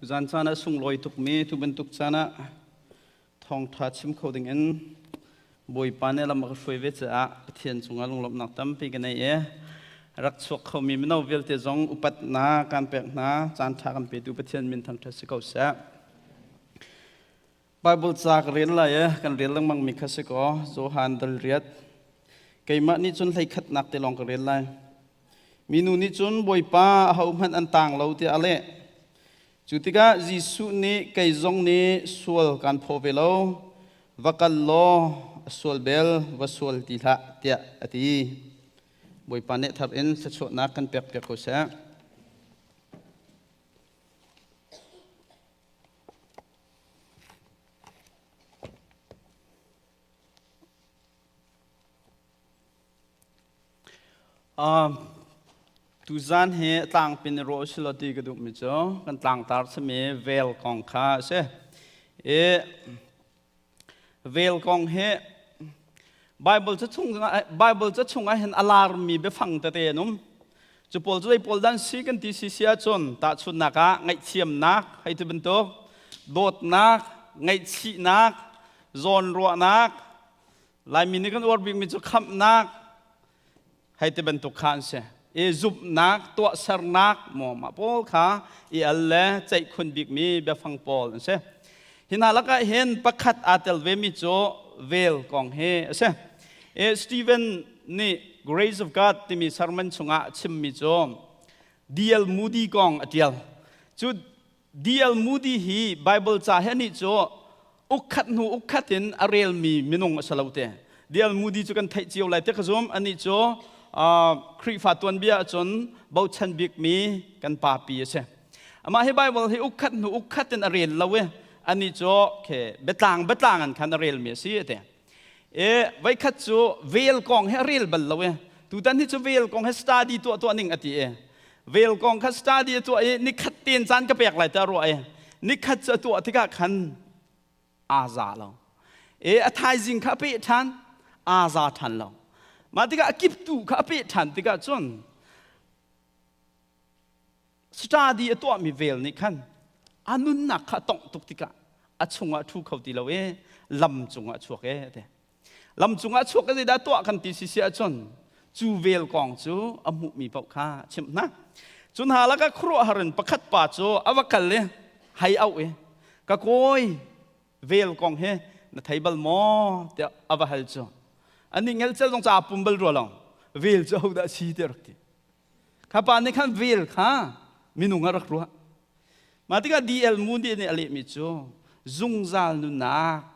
Tuzan caan ah sunglawi tukmi tu bantuk caan ah thawngṭha chim kho dingin Bawipa nih lam a ka hruai ve caah Pathian cungah lunglawmhnak tampi ka nei i rak chuak khomi mino vialte zong upatnak kan pek hna caan ṭha kan petu Pathian min thangṭhat si ko seh. Bible ca ka rel lai i kan rel lengmang mi kha si kaw Johan dal riat keimah nih cun hleikhatnak te lawng ka rel lai. Minu nih cun Bawipa ahohmanh an tang lo tiah a leh. Cu tikah Jesuh nih kei zong nih sual kan phaw ve lo, va kal law a sual bel va sual ti hlah tiah a ti. Bawipa nih thar in thluachuahnak kan pekpiak ko seh. Tuzan hi tlangpin i rawh usih law ti ka duhmi cu kan tlangtar simi vel kong kha a si. I vel kong hi Bible ca chung Bible ca chungah hin a larmi biafang tete an um. Cu pawl cu zei pawl dan si kan ti si si ahcun tahchunhnak ah ngaihthiamnak hei ti bantuk, dawtnak, ngaihchihnak, zawnruahnak, Laimi nih kan uar bikmi cu khamhnak hei ti bantuk kha an si. I zumhnak, tuahsernak maw mah pawl kha i al le ceihkhun bikmi biafang pawl an si. Hi hna lakah hin pakhat aa tel vemi cu vel kong hi a si. I Stephen nih Grace of God timi sermon chungah a chimmi cu D.L. Moody kong a ṭial. Cu D.L. Moody hi Bible ca he nih cu ukkhat hnu ukkhat in a relmi minung a si lo te. D.L. Moody cu kan theih cio lai te ka zum. Anih cu Khrihfa tuanbia ahcun bochan bikmi kan papi a si. Amah hi Bible hi ukkhat hnu ukkhat in a rel lo i anih cu khe biatlang biatlang an khan a relmi a si te. E voikhat cu vel kong he a rel bal lo i tutan hi cu vel kong he study tuah tuah ning a ti i vel kong kha study a tuah i nikhat ten caan ka pek lai ta ruah i nikhat cu a tuah tikah khan aa za lo e a thaizing kha a peh ṭhan aa za ṭhan lo mah tikah a kiptu kha a peh ṭhan tikah cun study a tuahmi vel nih khan a nunnak kha a tongh tuk tikah a chungah ṭhu kho ti lo i lam cungah a chuak e te lam cungah chuak ka zeidah tuah kan ti si si ahcun cu vel kong cu a hmuhmi paoh kha chimh hna cun hna lakah khuaruahhar in pakhat pa cu a va kal i hei auh i ka kawi vel kong hi na thei bal maw tiah a va hal cu anih ngelcel zong ca pum bal rua lo vel cu hodah si tiah rak ti kha pa nih khan vel kha minung a rak ruah mah tikah DL Moody nih a lehmi cu zungzal nunnak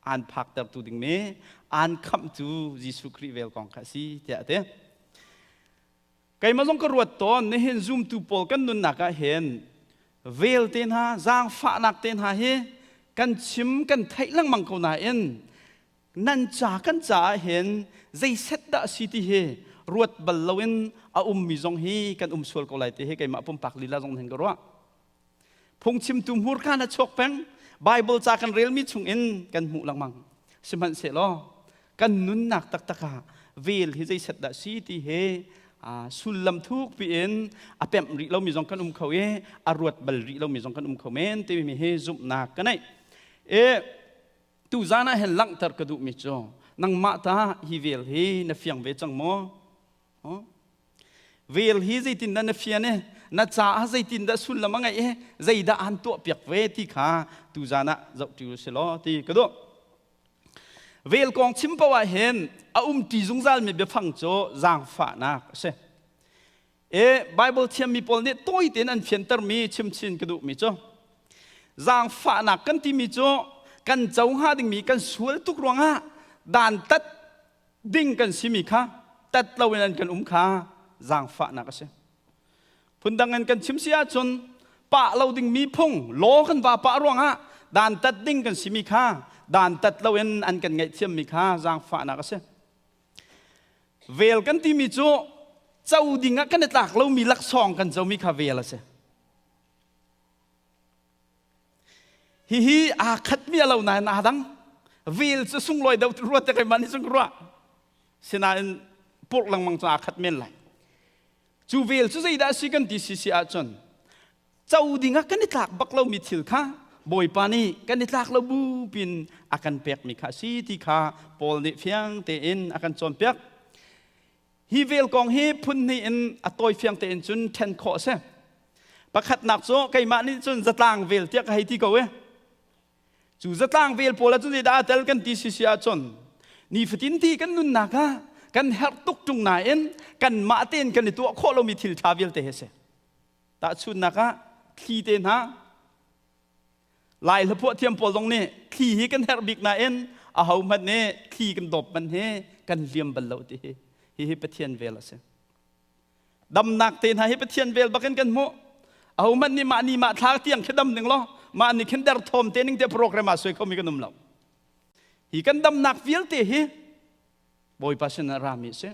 aan phaktertu ding mi aan khamhtu Jesuh Khrih vel kong kha a si tiah a ti. Keimah zong ka ruat tawn nihin zumtu pawl kan nunnak ah hin vel te hna zaangfahnak te hna hi kan chim kan theih lengmang ko nain nan ca kan caah hin zei set dah a si ti hi ruat bal loin a ummi zong hi kan um sual ko lai ti hi keimah pumpak lila zong hin ka ruah. Phungchimtu hmurka na chuak peng. Bible ca kan relmi chungin kan hmuh lengmang. Sihmanhsehlaw kan nunnak taktak ah vel hi zeiset dah si ti he sullam thuk piin a pemh rih lomi zong kan um kho i a ruat bal rih lomi zong kan um kho men timi hi zumhnak ka neih. E tuzan ah hin langhter ka duhmi cu nangmah ta hi vel hi na fiang ve cang maw? Vel hi zeitindah na fian i na caah zeitindah sullam a ngeih i zeidah aan tuahpiak ve ti kha tuzan ah zohṭi u si law ti ka duh. Vel kong chim paoh ah hin a umṭi zungzalmi biafang cu zaangfahnak a si. E Bible thiammi pawl nih tawi tein an fiantermi chimchin ka duhmi cu zaangfahnak kan timi cu kan co hnga dingmi kan sual tuk ruangah dantat ding kan simi kha tat loin an kan um kha zaangfahnak a si. Phundang in kan chim si ahcun pah lo dingmi phung law kan va pah ruangah dantat ding kan simi kha dantat loin an kan ngaihthiammi kha zaangfahnak a si. Vel kan timi cu co ding ah kan i tlak lomi laksawng kan comi kha vel a si. Hihi aa khatmi a lo nain aa dang. Vel cu sunglawi deuh ruat te keimah nih cun ka ruah. Sinain purh lengmang cu aa khat men lai. Cu vel cu zeidah a si kan ti si si ahcun Co ding ah kan i tlak bak lomi thil kha Bawipa nih kan i tlak lo bu pin a kan pekmi kha a si ti kha Paul nih fiang tein a kan cawnpiak. Hi vel kong hi phun hnih in a tawi fiang tein cun ṭhen khawh a si. Pakhatnak cu keimah nih cun zatlang vel tiah ka hei ti ko i cu zatlang vel pawl ah cun zeidah aa tel kan ti sisi ahcun nifatin ti kan nunnak ah kan herh tuk ṭung nain kanmah tein kan i tuah khawh lomi thil ṭha vialte hi a si. Tahchunhnak ah thli te hna Lai hlaphuah thiam pawl zong nih thli hi kan herh bik nain ahohmanh nih thli kan dawp man hi kan liam bal lo ti hi hihi Pathian vel a si. Damnak te hna hi Pathian vel bakin kan hmuh. Ahohmanh nih mah ni mah thla tiang khi dam ning law mah ni khin derthawm te ning te program ah suai khomi kan um lo. Hi kan damnak vialte hi Bawipa sin ah rami a si.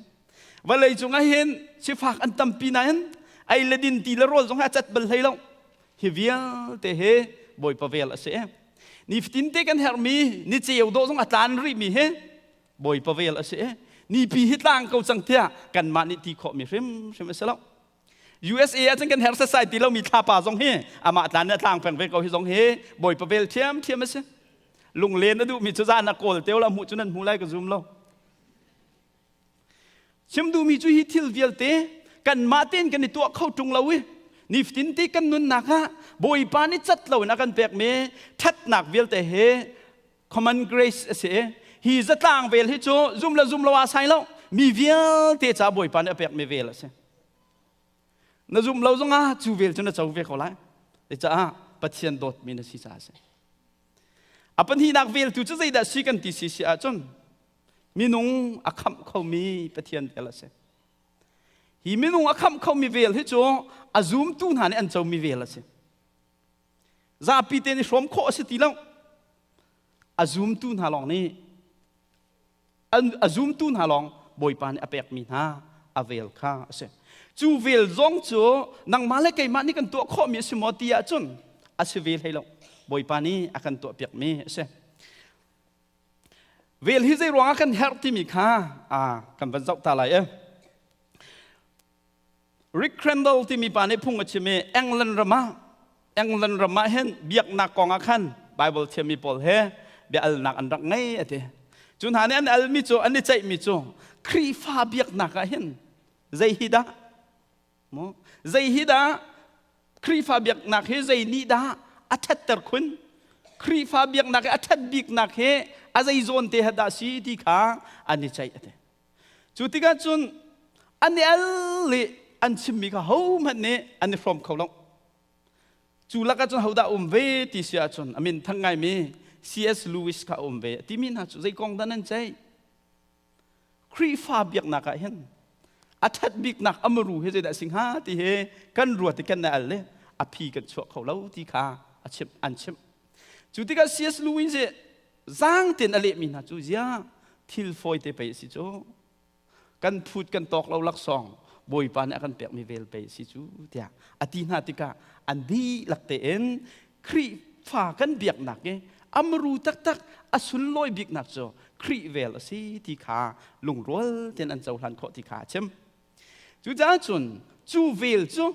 Vawlei cung ah hin sifak an tampi nain ei le din ti le rawl zong hi a cat bal hlei lo. Hi vialte hi Bawipa vel a si. Nifatin te kan herhmi ni ceu dawh zong a tlan rihmi hi Bawipa vel a si. Nipi hi tlang ko cang tiah kanmah nih ti khawhmi hrimhrim a si lo. USA ah cun kan herh setsai ti lomi thlapa zong hi amah tlan nih a tlang peng ve ko hi zong hi Bawipa vel ṭhiamṭhiam a si. Lunglen a duhmi cu zan a kawl teo la hmuh cu nan hmu lai ka zum lo. Chim duhmi cu hi thil vialte kanmah tein kan i tuah kho ṭung lo i nifatin te kan nunnak ah Bawipa nih cat loin a kan pekmi ṭhatnak vialte he common grace a si i hi zatlang vel hi cu zum le zum lo ah sai lo mi vialte ca Bawipa nih a pekmi vel a si. Na zum lo zongah cu vel cu na co ve ko lai. Caah Pathian dawtmi na si caah a si. A pahnihnak veltu cu zeidah si kan ti si si ahcun minung a khamh khomi Pathian vel a si. Hi minung a khamh khomi vel hi cu a zumtu hna nih an comi vel a si. Zapi te nih hrawm khawh a si ti lo. A zumtu hna lawng nih a zumtu hna lawng Bawipa nih a pekmi hna a vel kha a si. Cu vel zong cu nangmah le keimah nih kan tuah khawhmi a si maw ti ahcun a si ve hlei lo. Bawipa nih a kan tuahpiakmi a si. Vel hi zei ruangah kan herh timi kha kan van zoh ta lai e. Rick Crandall timi pa nih phung a chim i England ram ah England ram ah hin biaknak kong ah khan Bible thiammi pawl he bia alnak an rak ngei a ti. Cu hna nih an almi cu an i ceihmi cu Khrihfa biaknak ah hin zei hi dah mu zei hi dah Khrihfa biaknak hi zei nih dah a ṭhatter khun Khrihfa biaknak hi a ṭhat biknak hi a zei zawn te dah si ti kha an i ceih a ti. Cu tikah cun an i al i an chimmi kha hohmanh nih an i hrawm kho lo. Cu lakah cun hodah um ve ti si ahcun a min thang ngaimi C.S. Lewis kha a um ve. A timi hna cu zei kong dah nan ceih? Khrihfa biaknak ah hin a ṭhat biknak a muru hi zeidah a si hnga ti hi kan ruat i kan i al i a phi kan chuah kho lo ti kha a chimh an chimh. Cu tikah C.S. Lewis i zaang tein a lehmi hna cu ziah thil fawi te pei a si cu kan phut kan tawk lo laksawng bawipa nih a kan pekmi vel pei a si cu tiah a ti hna tikah an dihlak tein Khrihfa kan biaknak i amru taktak a sunlawi biknak cu Khrih vel a si ti kha lungrual tein an cohlan khawh ti kha a chim. Cucaah cun cu vel cu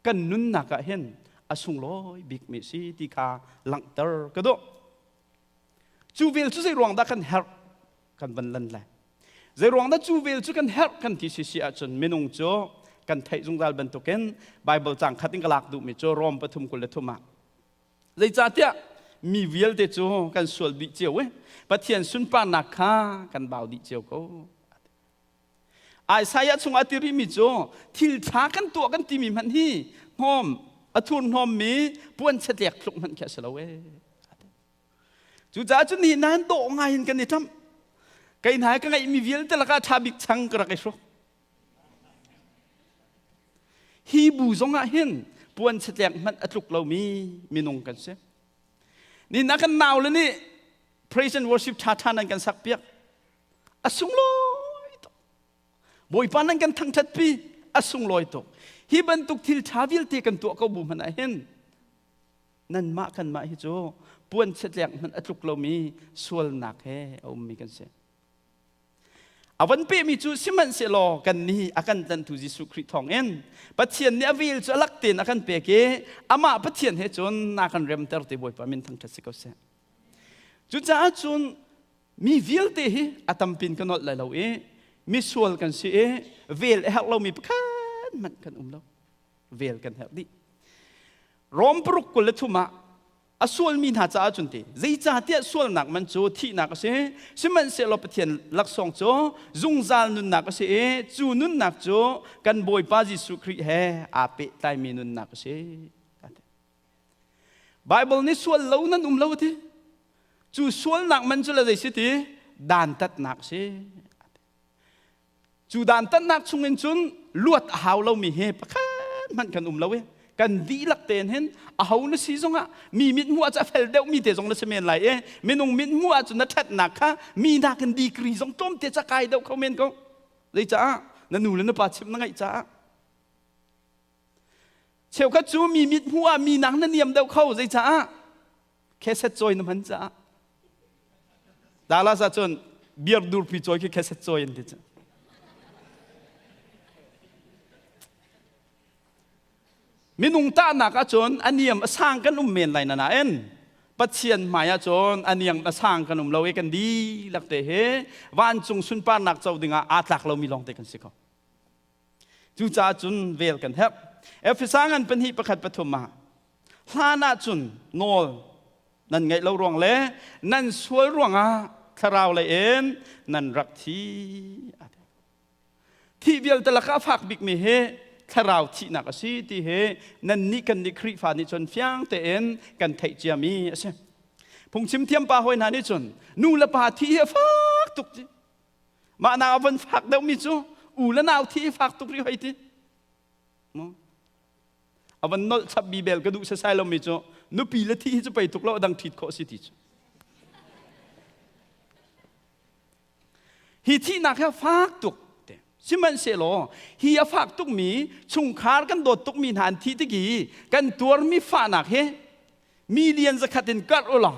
kan nunnak ah hin a sunglawi bikmi si ti kha langhter ka duh. Cu vel cu zei ruang dah kan herh kan van lan lai. Zei ruang dah cu vel cu kan herh kan ti si si ahcun minung cu kan theih zungzal bantukin Bible cang khat in ka lak duhmi cu Rom 3:23 ah zeicahtiah mi vialte cu kan sual dih cio i Pathian sunparnak kha kan bau dih cio ko. Isaiah chungah a ti rihmi cu thil ṭha kan tuah kan timi hmanh hi hnawm a thurhnawmmi puan chatlek tluk hmanh khi a si lo ee. Cucaah cun nihin nan dawh ngai in kan i ṭamh. Kei hna ka ngeihmi vialte lakah ṭha bik chang ka rak i hruk. Hi bu zongah hin puan chatlek hmanh a tluk lomi minung kan si. Nihin ah kan naule nih praise and worship ṭha ṭha nan kan sak piak. A sunglawi tuk. Bawipa nan kan thangṭhatpi a sunglawi tuk. Hi bantuk thil ṭha vialte kan tuah ko bu hmanh ah hin nanmah kanmah hi cu puan chatlek hmanh a tluk lomi sualnak he a ummi kan si. A van pehmi cu sihmanhsehlaw kan nih a kan tlanhtu Jesuh Khrih thawngin Pathian nih a vel cu a lak tein a kan pek i amah Pathian he cun na kan remter te Bawipa min thangṭhat si ko seh. Cucaah cun mi vialte hi a tampin ka nolh lai lo i misual kan si i vel a herh lomi pakhat hmanh kan um lo. Vel kan herh dih. Rom paruk 23 ah a sualmi hna caah cun ti zeicahtiah sualnak man cu thihnak a si sihmanhsehlaw Pathian laksawng cu zungzal nunnak a si i cu nunnak cu kan Bawipa Jesuh Khrih he aa pehtlaimi nunnak a si. Bible nih sual lo nan um lo ti cu sualnak man cu le zei si ti dantatnak a si. Cu dantatnak chungin cun luat a hau lomi hi pakhat hmanh kan um lo i kan dihlak tein hin aho na si zongah mi mithmuh ah cu a fel deuhmi te zong na si men lai i minung mithmuh ah cun na ṭhatnak kha mi nakin degree zong tlawmte ca kai deuh kho men ko. Zeicah? Na nu le na pa chimh na ngaih caah. Cheukhat cu mi mithmuh ah mi nak na niam deuh kho zeicah? Kheset cawi na hman caah. Dallas ah cun beer durpi cawi khi kheset cawi an ti cu. Minung tahnak ahcun a niam a sang kan um men lai na nain Pathian hmai ahcun a niam a sang kan um lo i kan dihlak te hi vancung sunparnak co dingah aa tlak lomi lawngte kan si ko. Cucaah cun vel kan herh. Efesa ngan pahnih pakhat pathum ah hlan ah cun nawl nan ngaih lo ruang le nan sual ruangah thlarau lei in nan rak thi. Thih vialte lakah a fak bikmi hi thlarau thihnak a si ti hi nannih kan nih Khrihfa nih cun fiang tein kan theih ciami a si. Phungchim thiam pa hawi hna nih cun nu le pa thih hi a fak tuk ti. Mah nak a von fak deuhmi cu u le nau thi fak tuk rih hoi ti. A van nolh chap bi bel ka duh sasai lomi cu nupi le thi hi cu pei tuk lo dang ṭhit khawh si ti cu. Hi thihnak hi a fak tuk te. Sihmanhsehlaw hi a fak tukmi chungkhar kan dawt tukmi hna an thih tik i kan tuarmi fahnak hi million zakhat in karh u law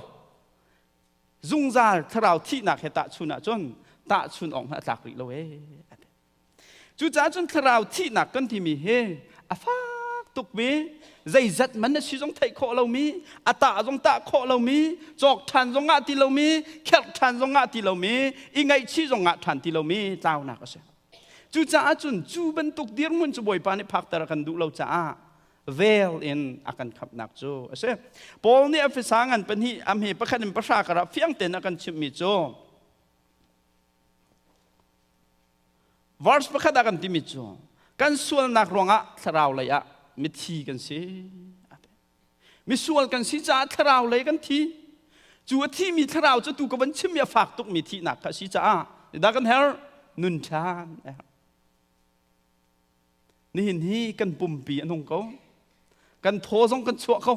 zungzal thlarau thihnak he tahchun ahcun tahchun awk a tlak rih lo ee. Cucaah cun thlarau thihnak kan timi hi a fak tukmi zeizat man a si zong theih khawh lomi a tah zong tah khawh lomi cawk ṭhan zong ngah ti lomi kherh ṭhan zong ngah ti lomi i ngaihchih zong ngah ṭhan ti lomi tlaunak a si. Cucaah cun cu bantuk dirhmun cu Bawipa nih phakter a kan duh lo caah vel in a kan khamhnak cu a si. Paul nih Efesa ngan pahnih a hme pakhat in pahra karah fiang tein a kan chimhmi cu verse pakhat ah kan timi cu kan sualnak ruangah thlarau lei ah mithi kan si. Misual kan si caah thlarau lei kan thi. Cu a thimi thlarau cu tu ka van chimmi a fak tukmi thihnak kha a si caah dah kan herh nun ṭhan a herh. Nihin hi kan pumpi a nung ko. Kan thaw zong kan chuah ko.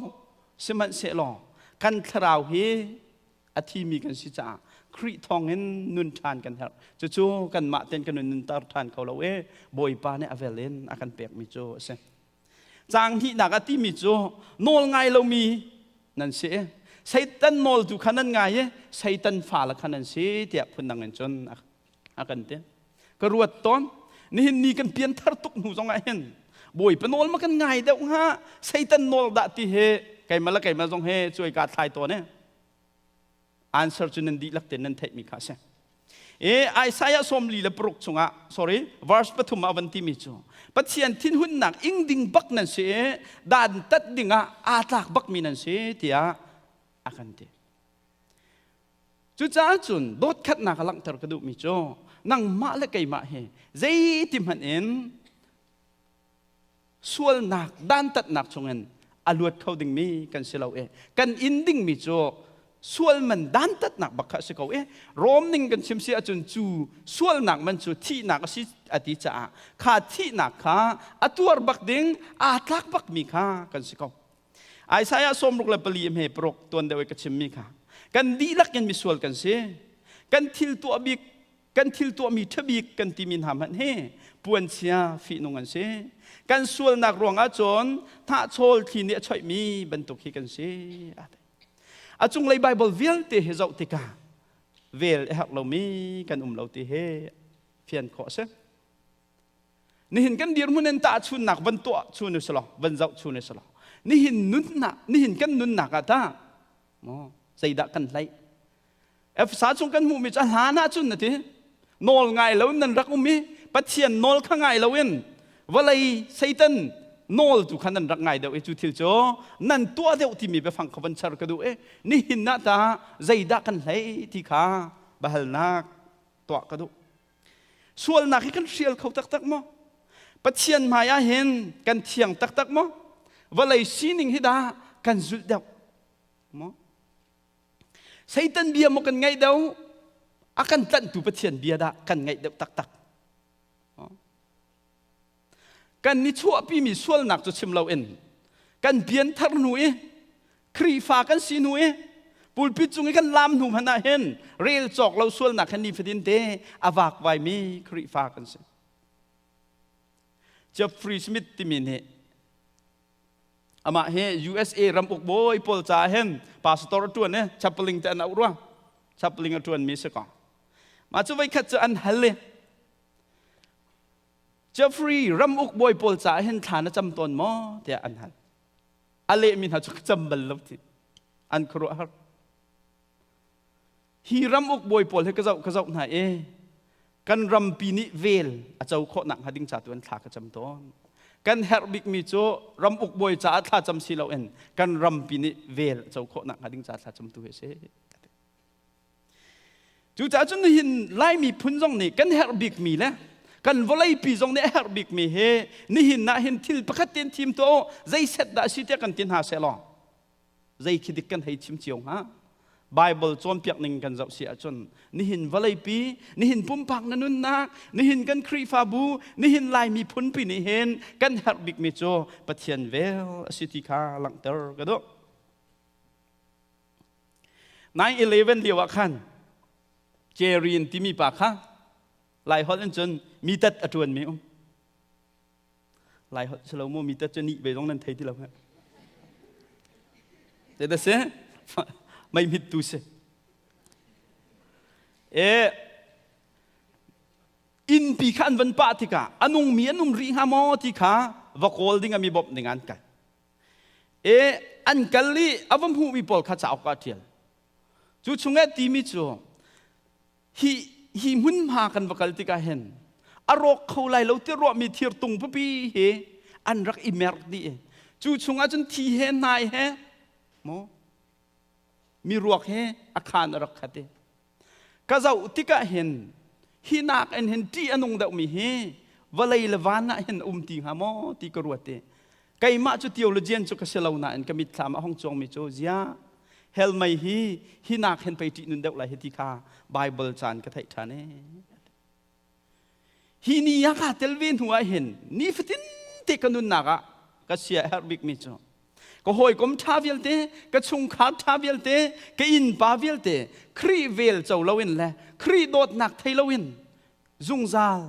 Sihmanhsehlaw kan thlarau hi a thimi kan si caah Khrih thawngin nun ṭhan kan herh. Cucu kanmah ten kan nunter ṭhan kho lo i Bawipa nih a vel in a kan pekmi cu a si. Caang hnihnak a timi cu nawl ngai lomi nan si. Satan nawl tu kha nan ngai i Satan fale kha nan si tiah phundang in cun a kan ti. Ka ruat tawn. Nihin ni kan pianthar tuk hnu zong ah hin Bawipa nawl ma kan ngai deuh hnga Satan nawl dah ti he keimah le keimah zong he cuai ka thlai tawn e. Answer cu nan dihlak tein nan theihmi kha a si. E Isaiah 46 chungah sorry verse pathum ah van timi cu Pathian thinhunnak ing ding bak nan si i dan tat dingah aa tlak bakmi nan si tiah a kan ti. Cucaah cun dawtkhatnak a langhter ka duhmi cu nangmah le keimah hi zeiti hmanh in sualnak dantatnak chungin a luat kho dingmi kan si lo i kan in dingmi cu sual man dantatnak bak kha a si ko i Rom ning kan chim si ahcun cu sualnak man cu thihnak a si a ti caah kha thihnak kha a tuar bak ding aa tlak bakmi kha kan si ko. Isaiah 64 hme paruk tuan deuh i ka chimmi kha kan dihlak in misual kan si. Kan thil tuah bik kan thil tuahmi ṭhabik kan timi hna hmanh hi puanchia fihnung an si. Kan sualnak ruangah cun thahchawl thli nih a choihmi bantuk hi kan si. A cunglei Bible vialte hi zoh tikah vel a herh lomi kan um lo ti hi. fian khawh a si. Nihin kan dirhmun in tahchunnak van tuah chun u silaw, van zoh chun u silaw. Nihin nunnak, nihin kan nunnak ah tah maw zeidah kan hlaih? Efesa chung kan hmuhmi cu a hlan ahcun na ti nawl ngai lo in nan rak um i Pathian nawl kha ngai loin vawlei Satan nawl tu kha nan rak ngai deuh i cu thil cu nan tuah deuh timi biafang kha van char ka duh i nihin ah ta zeidah kan hlei ti kha bahalnak tuah ka duh. Sualnak hi kan hrial kho taktak maw? Pathian hmai ah hin kan thiang taktak maw? Vawlei sining hi dah kan zulh deuh maw? Satan bia maw kan ngaih deuh? A kan tlanhtu Pathian bia dah kan ngaih deuh taktak? Kan ni chuahpimi sualnak cu chim loin kan pianthar hnu i Khrihfa kan si hnu i pulpit cung i kan lam hnu hmanh ah hin rel cawk lo sualnak he nifatin te a vakvaimi Khrihfa kan si. Jeffrey Smith timi nih amah hi USA ram uk bawi pawl caah hin pastor a ṭuan i chaplain te an auh rua chaplain a ṭuanmi si ko. Mah cu voikhat cu an hal i Jeffrey ramuk bawi pawl caah hin thla na cam tawn maw tiah an hal. A lehmi hna cu ka cam bal lo ti. An khuaruahhar. Hi ramuk bawi pawl hi ka zoh ka zoh hna i kan rampi nih vel a co khawh nak hnga ding ca tu an thla ka cam tawn. Kan herh bikmi cu ramuk bawi caah thla cam si loin kan rampi nih vel a co khawh nak hnga ding ca thla cam tu hi a si. Cucaah cun nihin Lai miphun zong nih kan herh bikmi le kan vawleipi zong nih a herh bikmi hi nihin ah hin thil pakhat tein thim tuah u zei set dah a si tiah kan ti hna sehlaw zei khi dik kan hei chim cio hnga Bible cawnpiak ning kan zoh si ahcun nihin vawleipi nihin pumpak na nunnak nihin kan Khrihfabu nihin Lai miphunpi nih hin kan herh bikmi cu Pathian vel a si ti kha langhter ka duh. 9/11 lio ah khan Jerry timi pa kha Lai holh in cun mitat a ṭuanmi um. Lai holh si lo maw mitat cu nih ve zong nan thei ti lo. Te da si mei hmit tu si. E innpi kha an van pah tikah a nungmi an um rih hnga maw ti kha va kawl ding ah mi bawmh ding an kal. E an kal i a va hmuhmi pawl kha cauk ah a ṭial. Cu chungah timi cu hi hi hmunhma kan va kal tikah hin a rawk kho lai lo ti ruahmi thirtung pipi hi an rak i merh dih i cu chungah cun thi he hnai he maw mi ruak he a khaan a rak khat i Ka zoh tikah hin hi nak in hin ṭih a nung deuhmi hi vawlei le van ah hin um ti hnga maw ti ka ruat i keimah cu theologian cu ka si lo nain ka mitthlam ah hong cuangmi cu ziah hell mei hi hi nak hin pei ṭih nun deuh lai hi ti kha Bible caan ka theih ṭhan ee. Hi ni ah kaa tel ve hnu ah hin nifatin te ka nunnak ah ka sia herh bikmi cu ka hawikom ṭha vialte, ka chungkhar ṭha vialte, ka innpa vialte Khrih vel co loin le Khrih dawtnak thei loin zungzal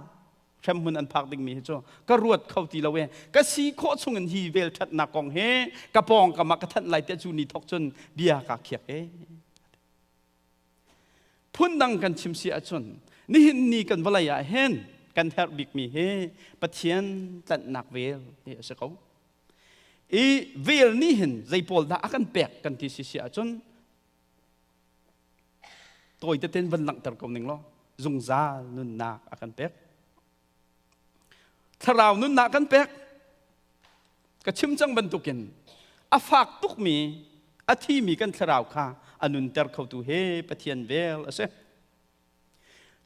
hremhmun an phak dingmi hi cu ka ruat kho ti lo e ka si khawh chungin hi vel ṭhatnak kong hi ka pawngkam ah ka thanh lai tiah cu ni thok cun bia kaa khiak e. Phundang kan chim si ahcun nihin ni kan vawlei ah hin kan herh bikmi hi Pathian tlanhnak vel hi a si ko. I vel nih hin zei pawl dah a kan pek kan ti si si ahcun tawi teten van langhter ko ning law zungzal nunnak a kan pek. Thlarau nunnak kan pek. Ka chim cang bantukin a fak tukmi a thimi kan thlarau kha a nunter khotu he Pathian vel a si.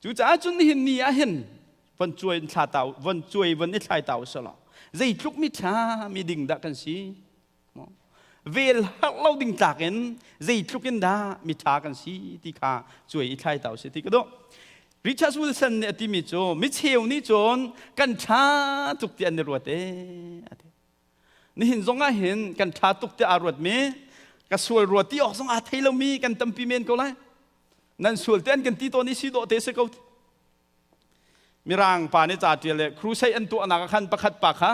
Cucaah cun nihin ni ah hin von cuai in thla tau von cuai von i thlai tau selaw zeitluk mi ṭha mi ding dah kan si vel harh lo ding tlak in zeitluk in dah mi ṭha kan si ti kha cuai i thlai tau si ti ka duh Richard Wilson nih a timi cu micheu nih cun kan ṭha tuk ti an i ruat e a ti. Nihin zong ah hin kan ṭha tuk ti aa ruatmi ka sual rua ti awk zong aa thei lomi kan tampi men ko lai. Nan sual te an kan ti tawn i si dawh te si ko. Mirang pa nih ca ṭial le crusade an tuahnak ah khan pakhat pa kha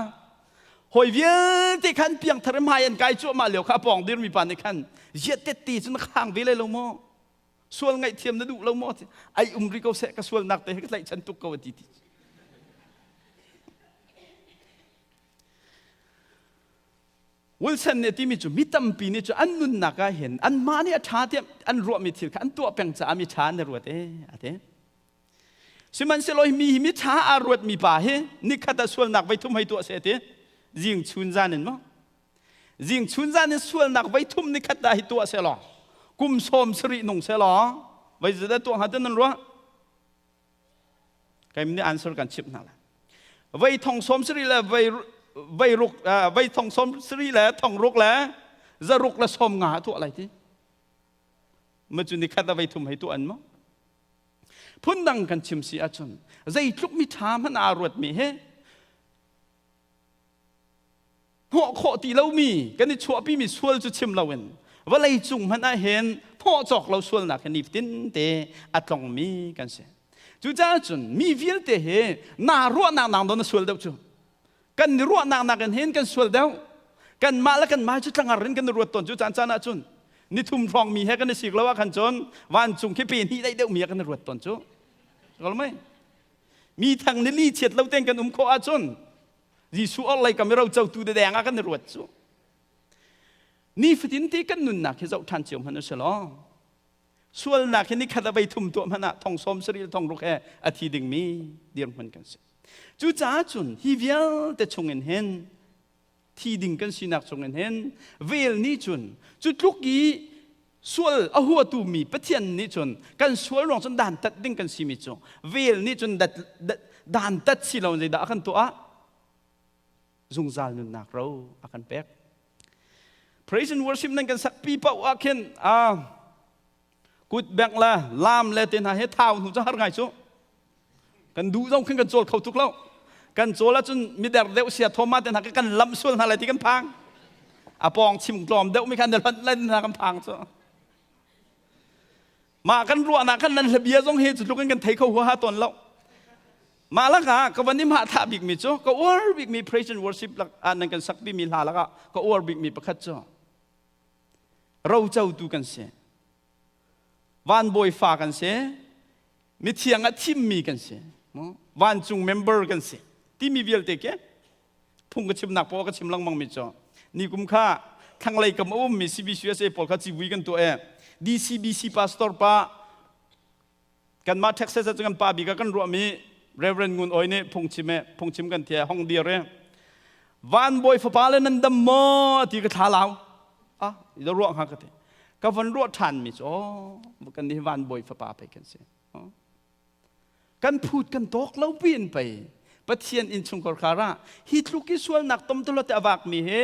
hawi vialte khan piangthar hmai an kai cuahmah lio kha a pawng dirmi pa nih khan ziat tette cu na khang ve lai lo maw? Sual ngaihthiam na duh lo maw? Ai um ri ko seh ka sualnak te hi ka tlaihchan tuk ko a ti ti. Wilson nih timi cu mi tampi nih cu an nunnak ah hin anmah nih a ṭha tiah an ruahmi thil kha an tuah peng caah mi ṭha an i ruat e a ti. Sihmanhsehlaw hi mi hi mi ṭha aa ruatmi pa hi nikhat ah sualnak voi thum hei tuah seh ti zing chun zan in maw zing chun zan in sualnak voi thum nikhat dah hi tuah seh law kum 70 nung seh law voi zeidah tuah hnga ti nan ruah? Kai nih answer kan chimh hna lai. Vei thong 70 le vei vei ruk vei thong 70 le thong ruk le zaruk le 50 tuah lai ti. Ma cu ni khat a vei thum hei tuah an maw? Phundang kan chim si ahcun zeitluk mi ṭha hmanh aa ruatmi he hnawh khawh ti lomi kan i chuahpimi sual cu chim loin vawlei cung hmanh ah hin hnawh cawk lo sualnak hi nifatin te a tlongmi kan si. Cucaah cun mi vialte hi naa ruahnak nang don na sual deuh cu. Kan i ruahnak nakin hin kan sual deuh. Kanmah le kanmah cu tlangar in kan i ruat tawn cu caan caan ah cun nithum hrawng mi he kan i sik lo ah khan cun vancung khi pe hnih daih deuh mi ah kan i ruat tawn cu. Kal mei? Mi thang ni li chiat lo ten kan um khawh ahcun Jesuh orhlei kam i rocotu dedeng ah kan i ruat cu. Nifatin te kan nunnak hi zoh ṭhan cio hmanh u si law sualnak hi nikhat a vei thum tuah hmanh ah thong 70 thong ruk he a thi dingmi dirhmun kan si. Cucaah cun hi vialte chungin hin thi ding kan sinak chungin hin vel nih cun cu tluk i sual a huatu mi Pathian nih cun kan sual ruang cun dan tat ding kan simi cu vel nih cun dan tat si lo zeidah a kan tuah? Zungzal nunnak ro a kan pek. Praise and worship nan kan sak pi paoh ah khin a kut bengh le lam le te hna he thau hnu cu har ngai cu. Kan duh zong khin kan cawl kho tuk lo. Kan cawl ahcun mider deuh sia thoma te hna kan lamh sual hna lai ti kan phang. A pawng chim tlawm deuh mi khan na hlonh lai hna kan phang cu. Mah kan ruahnak khan nan hlabia zong hi cu tluk in kan thei kho huaha tawn lo. Mah lakah ka van i mah thah bikmi cu ka uar bikmi praise and worship lak ah nan kan sak bimi hla lakah ka uar bikmi pakhat cu rocotu kan si. Van bawi fa kan si. Mithiang ah thimmi kan si. Vancung member kan si. Timi vialte ke phung ka chimnak paoh ka chim lengmang mi cu ni kum kha thlanglei kam a ummi CBCUSA pawl kha civui kan tuah e DCBC pastor pa kanmah Texas ah kan pa bik ah kan ruahmi Reverend Ngun Oi nih phungchim e phungchim kan thia hong dir e van bawi fapa le nan dam maw ti ka thla lau ah i ruah hnga ka ti ka van ruah ṭhan mi cu kan nih van bawi fapa pei kan si kan phut kan tawk lo piin pei Pathian innchungkhar khar ah hi tluk i sualnak tomtalo te a vakmi he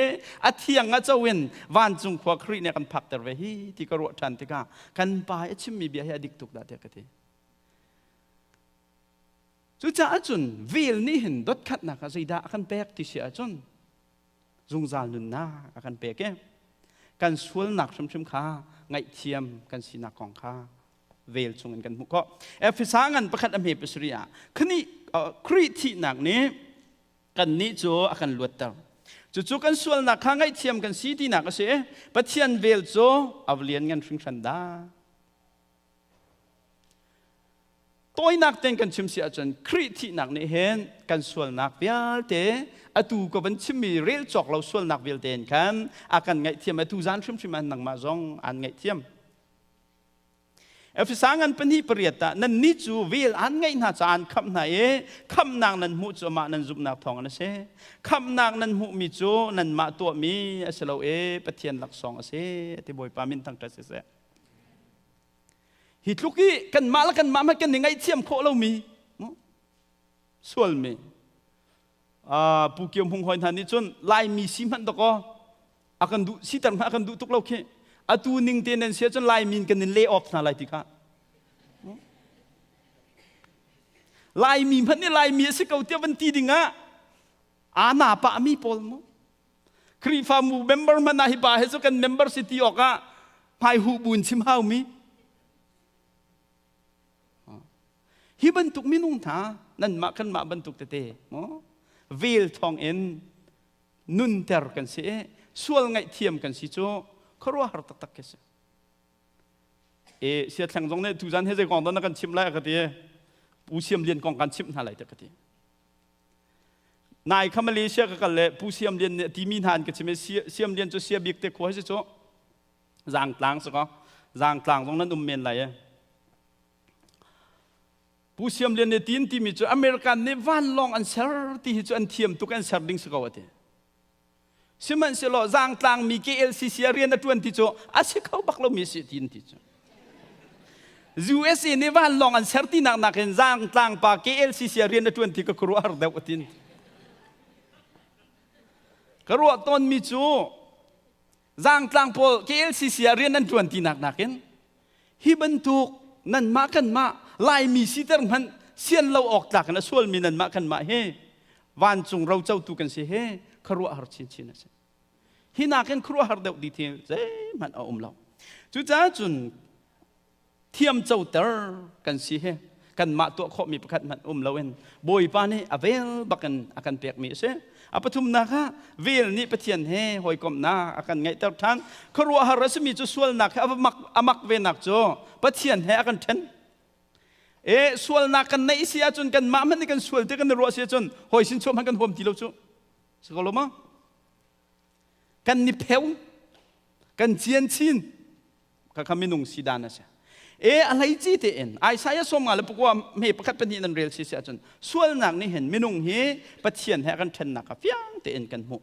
a thiang a co in vancung khua Khrih nih a kan phakter ve hi ti ka ruah ṭhan tikah kan pa i a chimmi bia hi a dik tuk dah tiah ka ti. Cucaah cun vel nih hin dotkhatnak ah zeidah a kan pek ti si ahcun zungzal nunnak a kan pek i kan sualnak hrimhrim kha ngaihthiam kan sinak kong kha vel chungin kan hmuh khawh. Efesa ngan pakhat a hme pasarih ah Khrih thihnak nih kannih cu a kan luatter. Cucu kan sualnak kha ngaihthiam kan si tinak a si. Pathian vel cu a va lian ngan hringhran dah. Tawinak tein kan chim si ahcun Khrih thihnak nih hin kan sualnak vialte atu ka van chimmi rel cawk lo sualnak vialte in khan a kan ngaihthiam atu zan hrimhrim ah nangmah zong aan ngaihthiam. Efesa ngan pahnih pariat ah nannih cu vel aan ngeih hna caah an khamh hna i khamhnak nan hmuh cu amah nan zumhnak thawng in a si. Khamhnak nan hmuhmi cu nanmah tuahmi a si lo i Pathian laksawng a si ti Bawipa min thangṭhat siseh. Hi tluk i kanmah le kanmah hmanh kan i ngaihthiam khawh lomi sualmi Pu Kio Hmung hoi hna nih cun Laimi si hmanh dakaw a kan duh siter hmanh a kan duh tuk lo khi atu ning te nan si ahcun Laimi in kan in lay off hna lai ti kha Laimi hmanh nih Laimi a si ko tiah van ti ding ah aa na pah mi pawl mu Khrihfabu member hmanh ah hi pa he cu kan member si ti awk ah hmai huh buin chim hau mi hi bantuk minung hna nanmah kanmah bantuk tete maw vel thawng in nunter kan si i sual ngaihthiam kan si cu khuaruahhar taktak khi si. E siathleng zong nih tuzan he zei kong dah na kan chimh lai ka ti. Pu Siam Lian kong kan chimh hna lai te ka ti. Nai kha Malaysia ka kal le Pu Siam Lian nih timi hna an ka chim i Siam Lian cu sia bik te khua si cu Zangtlang si ko. Zangtlang zong nan um men lai e. Pu Siam Lian nih tin timi cu American nih vanlawng an ser ti hi cu an thiam tuk an ser ding si ko a ti. Sihmanhsehlaw zaangtlang mi KLCC ah rian a ṭuan ti cu a si kho bak lomi a si ti an ti cu. USA nih vanlawng an ser tinak nakin zaangtlang pa KLCC ah rian a ṭuan ti ka khuaruahhar deuh a tin. Ka ruah tawnmi cu zaangtlang pawl KLCC ah rian an ṭuan tinak nakin hi bantuk nanmah kanmah Laimi siter hmanh sian lo awk tlak in a sualmi nanmah kanmah hi vancung rocotu kan si he khuaruahhar chinchin a si. Hi nakin khuaruahhar deuh di thil zeihmanh a um lo. Cucaah cun thiamcoter kan si hi kanmah tuah khawhmi pakhat hmanh um loin Bawipa nih a vel bakin a kan pekmi a si. A pathumnak ah vel nih Pathian he hawikomhnak a kan ngeihter ṭhan. Khuaruahhar a simi cu sualnak he a mak venak cu Pathian he a kan ṭhen. E sualnak kan neih si ahcun kanmah hmanh nih kan sual ti kan i ruah si ahcun hawi sin chuah hmanh kan huam ti lo cu. Si ko lo ma? Kan ni pheu, kan cian chin, Khakha minung si dan a si. E a hleici tein Isaiah 54 me pakhat pahnih nan rel si si ahcun sualnak nih hin minung hi Pathian he a kan ṭhennak kha fiang tein kan hmuh.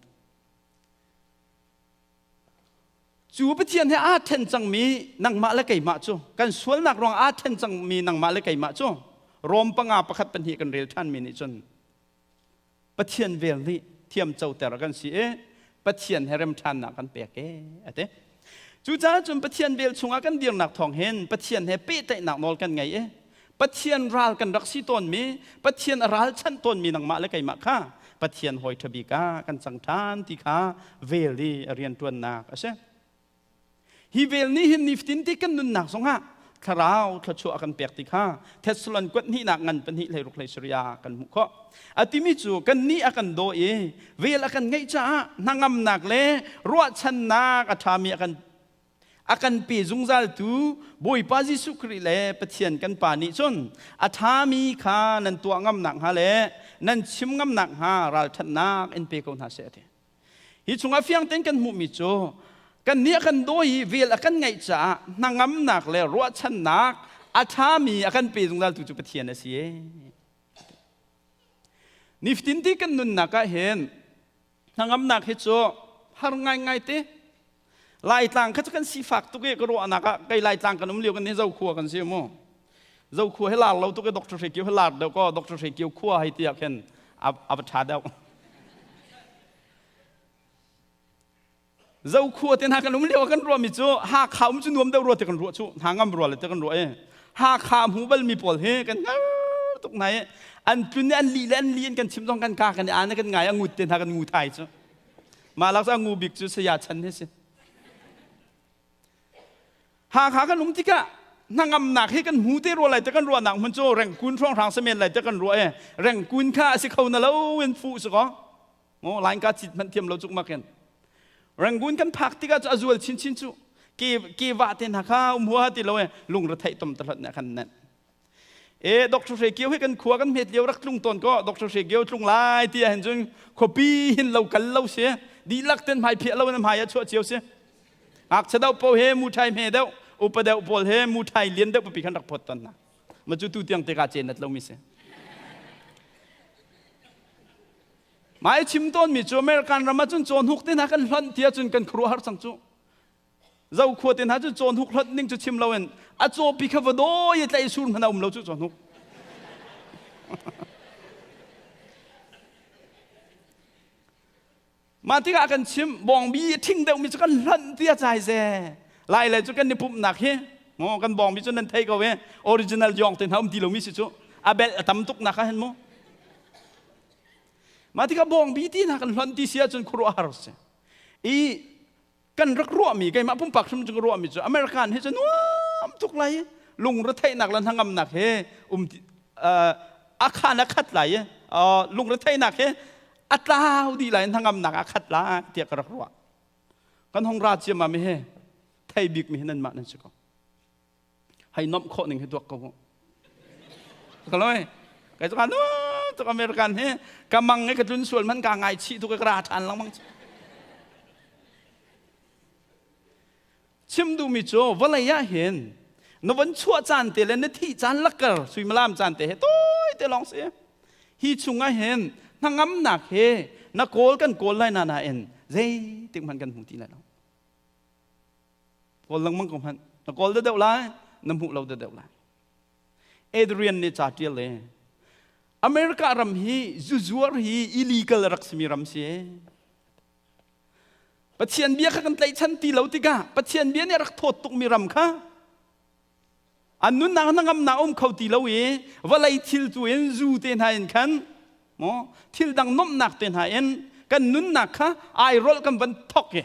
Cu Pathian he aa ṭhen cangmi nangmah le keimah cu kan sualnak ruang aa ṭhen cangmi nangmah le keimah cu Rom panga pakhat pahnih kan rel ṭhanmi nih cun Pathian vel nih thiamcoter kan si i Pathian he remṭhannak kan pek e a ti. Cucaah cun Pathian vel chungah kan dirnak thawng hin Pathian he pehtlaihnak nawl kan ngei i Pathian ral kan rak si tawnmi, Pathian a ralchanh tawnmi nangmah le keimah kha Pathian hawi ṭha bik ah kan cang ṭhan ti kha vel i a rianṭuannak a si. Hi vel nih hin nifatin ti kan nunnak zongah thlarau thluachuah a kan pek ti kha Thessalon kuat hnihnak ngan pahnih hleiruk hlei sarih kan hmuh khawh. A timi cu kannih a kan daw i vel a kan ngeih caah hnangamnak le ruahchannak a ṭhami a kan a kan pe zungzaltu Bawipa Jesuh Khrih le Pathian kan Pa nih cun a ṭhami kha nan tuah ngam nakhnga le nan chim ngam nakhnga ralṭhatnak in pe ko hna seh a ti. Hi chungah fiang tein kan hmuhmi cu kannih a kan dawi i vel a kan ngeih caah hnangamnak le ruahchannak a ṭhami a kan pe zungzaltu cu Pathian a si. Nifatin ti kan nunnak ah hin hnangamnak hi cu har ngaingai te. Laitlang kha cu kan sifak tuk i ka ruahnak ah kei Laitlang kan um lio kan hi Zokhua kan si mu. Zokhua hi lar lo tuk i Dr. Hre Kio hi lar deuh kaw Dr. Hre Kio khua hei ti ah khin a va ṭha deuh. Zokhua te hna kan um lio ah kan ruahmi cu Hakha um cu nuam deuh rua ti kan ruah cu hna ngam rua le ti kan ruah i Hakha hmu balmi pawl hi kan hngar tuk hna i an tlun i an lih le an li in kan chim zong kan ka kan i aan kan ngai a ngut te hna kan ngu thai cu mah lak cu a ngu bik cu saya chan hi si Hakha kan um tikah hnangamnak hi kan hmu te rua lai te kan ruahnak hmun cu rengkun hrawnghrang semen lai te kan ruah e rengkun kha a si kho na lo in fuh si ko ngo lain ka cit hmanh thiam lo cuk makin Rangoon kan phak tikah cu a zual chinchin cu ke ke va te hna kha um hua ti lo e lungre theih tom ta hlat ne khan nen E Dr. Hre Kio hi kan khua kan hmet lio rak tlung tawn ko Dr. Hre Kio tlung lai ti ahhin cun khuapi hin lo kal lo si dihlak ten hmai phiah lo in hmai ah chuah cio si ngakchia deuh po he mu thai hme deuh upa deuh pawl he mu thai lian deuh papi khan rak phot ton hna ma cu tu tiang te ka chen nat lo mi si Mai chim tawn mi cu American ram ah cun cawnhuk te hna kan hlonh ti ahcun kan khuaruahhar cang cu Zokhua te hna cu cawnhuk hlonh ning cu chim loin a cawpi kha va dawi i tlaih sur hmanh a um lo cu cawnhuk. Mah tikah kan chim bawngbi a ṭhing deuhmi cu kan hlonh ti a cai ze. Lai le cu kan i pumhnak hi maw kan bawngbi cu nan thei ko e original yong te hna um ti lomi si cu a belh a tam tuk nak ah hin mu. Mah tikah bawngbi ti hna kan hlonh ti si ahcun khuaruahhar si. I kan rak ruahmi keimah pumpak hrim cu ka ruahmi cu American hi cu nuam tuk lai lungretheihnak le hnangamnak he um a khan a khat lai i lungretheihnak he a tlau dih lai hnangamnak a khat lai tiah ka rak ruah kan hong ra ciammam he thei bik mi hi nanmah nan si ko. Hei nomh khawh ning hi tuak ko mu. Ka loi. Kai cu nu tuk American hi ka mang i ka tlun sual man ka ngai chih tu ka ra ṭhan lengmang. Chim duhmi cu vawlei ah hin na von chuah caan te le na thih caan lakar suimilam caan te he tawi te lawng si. Hi chungah hin hnangamnak he na kawl kan kawl lai na nain zeitik hmanh kan hmu ti lai lo. Kawl lengmang ko hmanh na kawl deuh lai na hmuh lo deuh lai. Adrian nih ca ṭial le America ram hi zuzuar hi illegal rak simi ram si. Pathian bia kha kan tlaihchan ti lo tikah Pathian bia nih a rak thawt tukmi ram kha an nunnak hnangamnak um kho ti lo i vawlei thil tu in zu te hna in khan maw thil dang nomhnak te hna in kan nunnak kha airolh kan van thok i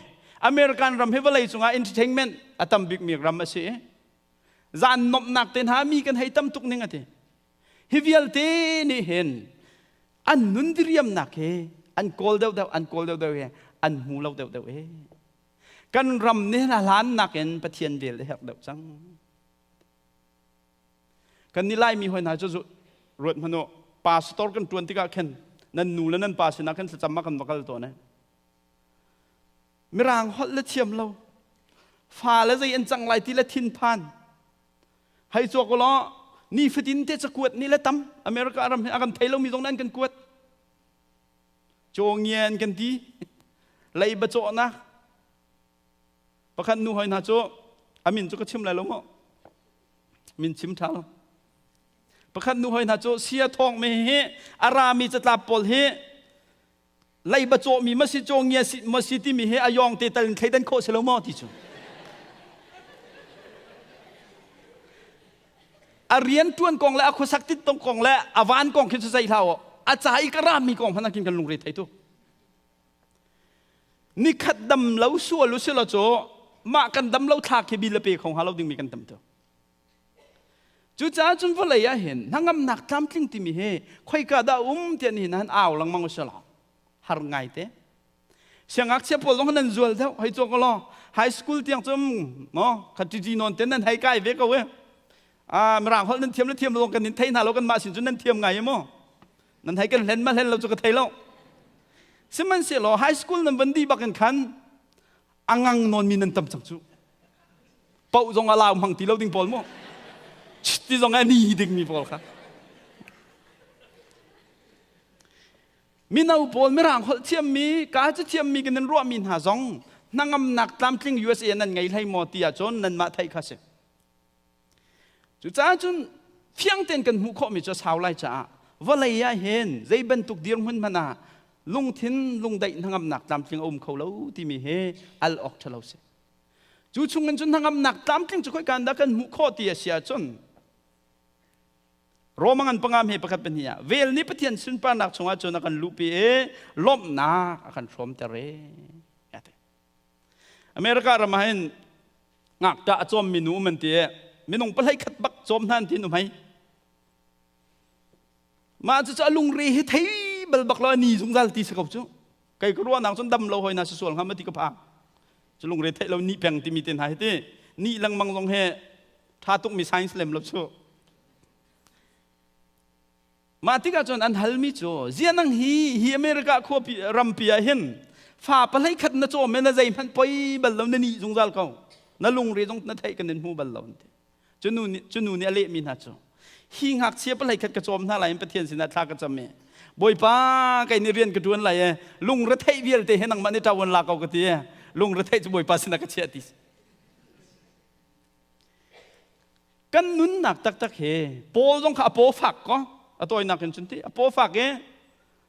American ram hi vawlei cungah entertainment a tam bikmi ram a si i zan nomhnak te hna mi kan hei tam tuk ning a ti. Hi vialte nih hin an nun diriamnak hi an kawl deuhdeuh an kawl deuhdeuh hi an hmu lo deuhdeuh hi. Kan ram nih a hlan nakin Pathian vel a herh deuh cang. Kan ni Laimi hoi hna cu ruat hmanh u pastor kan ṭuan tikah khin nan nu le nan pa sinah khin thlacam ah kan va kal tawn eh. Mirang holh le thiam lo fa le zei an cang lai ti le thinphan Hei cuak ulaw nifatin te cakuat ni le tam America ram hi a kan thei lomi zong an kan kuat. Cawngia an kan ti. Leiba cawhnak. Pakhat nu hoi hna cu a min cu ka chim lai lo maw? Min chim ṭha lo. Pakhat nu hoi hna cu sia thawng mi hi a rami catlap pawl hi leiba cawhmi ma si cawngia ma si timi hi a yawng te tal in thleidan khawh si lo maw ti cu. A rian tuan kong le a khuasak tit tong kong le a van kong khi cu zei hlah a ca i ka rami kong hmanh kin kan lungre thei tu. Nikhat dam lo sual u silo cu mah kan dam lo thla khi bil a pe kho hnga lo dingmi kan tam tu. Cucaah cun vawlei ah hin hnangamnak tlamtling timi hi khoika dah um tiah nihin han au lengmang u selaw har ngai te. Siangngakchia pawl zong nan zual deuh hei cawk law high school tiang cu maw kha ṭiṭi nawn te nan hei kai ve ko e. Ah mirang holh nan thiam le thiam lo kan in thei hna lo kan mah sin cun nan thiam ngai maw? Nan hei kan hlen ma hlen lo cu ka thei lo. Sihmanhsehlaw high school nan van dih bak in khan a ngang nawn mi nan tam cang cu. Poh zong a lau hmang ti lo ding pawl mu ti zong a ni ding mi pawl kha mino pawl mirang holh thiammi ka cu thiammi kan in ruahmi hna zong hnangamnak tlamtling USA nan ngei hlei maw ti ahcun nanmah theih kha si cucaah cun fiang tein kan hmuh khawhmi cu sau lai caah vawlei ah hin zei bantuk dirhmun hmanh ah lungthin lungdaih hnangamnak tlamtling a um kho lo timi hi al awk ṭhalo si. Cu chungin cun hnangamnak tlamtling cu khoika dah kan hmuh khawh ti a si ahcun Roma ngan panga hme pakhat pahnih ah vel nih Pathian sunparnak chungah cun a kan luhpi i lawmhnak a kan hrawmter e. America ram ah hin ngakṭah a cawmmi nu um an ti i minung pahlei khat bak cawm hna an ti nu hmei. Mah cucu a lungre hi thei bal bak lo a ni zungzal ti si ko cu. Kei ka ruahnak cun dam lo hoi na si sual hnga ma ti ka phang. Cu lungre theih lo ni peng timi te hna hi ti ni lengmang zong he tha tuk mi science lem lo cu. Mah tikah cun an halmi cu zianang hi hi America khuapi rampi ah hin fa pahlei khat na cawm na zei hmanh poi bal lo na ni zungzal ko na lungre zong na theih kan in hmu bal lo an ti. Cu nu nih a lehmi hna cu hi ngakchia palei khat ka cawm hna lai in Pathian sinah thla ka cam i Bawipa kei nih rian ka ṭuan lai i lungretheih vialte he nangmah nih ṭawan la ko ka ti i lungretheih cu Bawipa sinah ka chiah ti. Kan nunnak taktak hi Paul zong kha a paw fak ko a tawinak in cun ti a paw fak i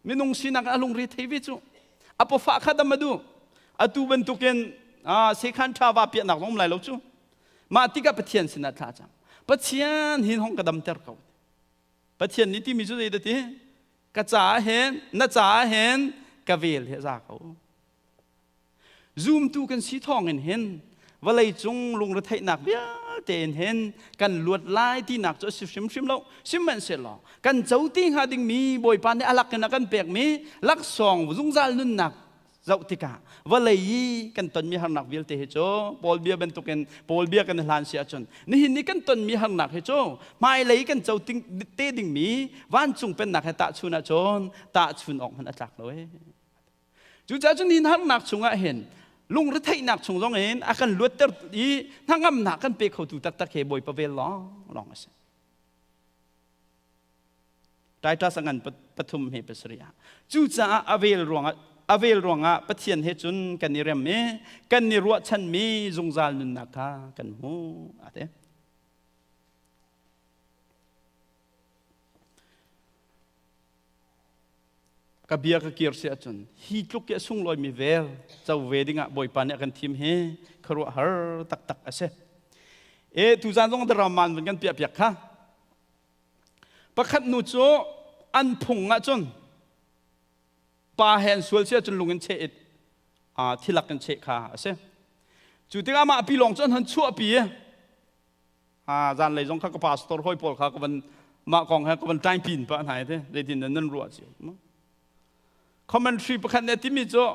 minung sinak a lungre thei ve cu a pawfah kha dam a duh atu bantukin sekhan ṭha va piahnak zong um lai lo cu. Mah tikah Pathian sinah thla cam. Pathian hin hong ka damter ko. Pathian nih timi cu zeidah ti? Ka caah hin, na caah hin ka vel hi a za ko. Zumtu kan si thawng in hin vawlei cung lungretheihnak vialte in hin kan luat lai tinak cu a si hrimhrim lo. Sihmanhsehlaw kan co ti hnga dingmi Bawipa nih a lak in a kan pekmi laksawng zungzal nunnak. Zoh tikah vawlei i kan tonmi harnak vialte hi cu Paul bia bantukin Paul bia kan hlan si ahcun nihin ni kan tonmi harnak hi cu hmailei kan co te dingmi vancung pennak he tahchun ahcun tahchun awk hmanh a tlak lo ee. Cucaah cun nihin harnak chungah hin lungretheihnak chung zong in a kan luatter i hnangamnak kan pe khotu taktak he Bawipa vel lawng lawng a si. Titus a ngan pathum he pasarih ah. Cucaah a vel ruangah a vel ruangah Pathian he cun kan i rem i kan i ruahchanmi zungzal nunnak kha kan hmu a ti. Ka bia ka kir si ahcun hi tluk i a sunglawimi vel co ve dingah Bawipa nih a kan thim hi khuaruahhar taktak a si. E tuzan zong drama van kan piah piak kha. Pakhat nu cu an phung ahcun pa he an sual si ahcun lung in cheh it thilak in cheh kha a si. Cu tikah mah pi lawng cu an hon chuahpi i zanlei zong kha ka pastor hawi pawl kha ka van mah kong he ka van ṭaing pin pah hna te zeitin nan ruah cio commentary pakhat nih a timi cu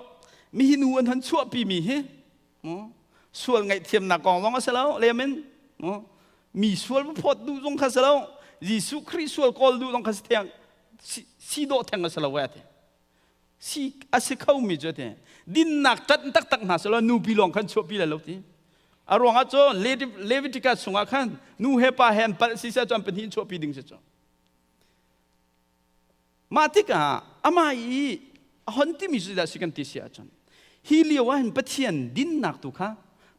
mihi nu an hon chuahpi mi hi sual ngaihthiamnak kong zong a si lo lem in mi sual va phawt duh zong kha si lo Jesuh Khrih sual kawl duh zong kha si theng si dawh theng a si lo ve si a si kho mi cu ti dinnak tat taktak hna selaw nupi lawng khan chuahpi lai lo ti a ruangah cu Leviticus chungah khan nu he pa he an palh si seh cu an pahnih chuahpi ding si cu mah tikah amah i a hon timi cu dah si kan ti si ahcun hi lio ah hin Pathian dinnak tu kha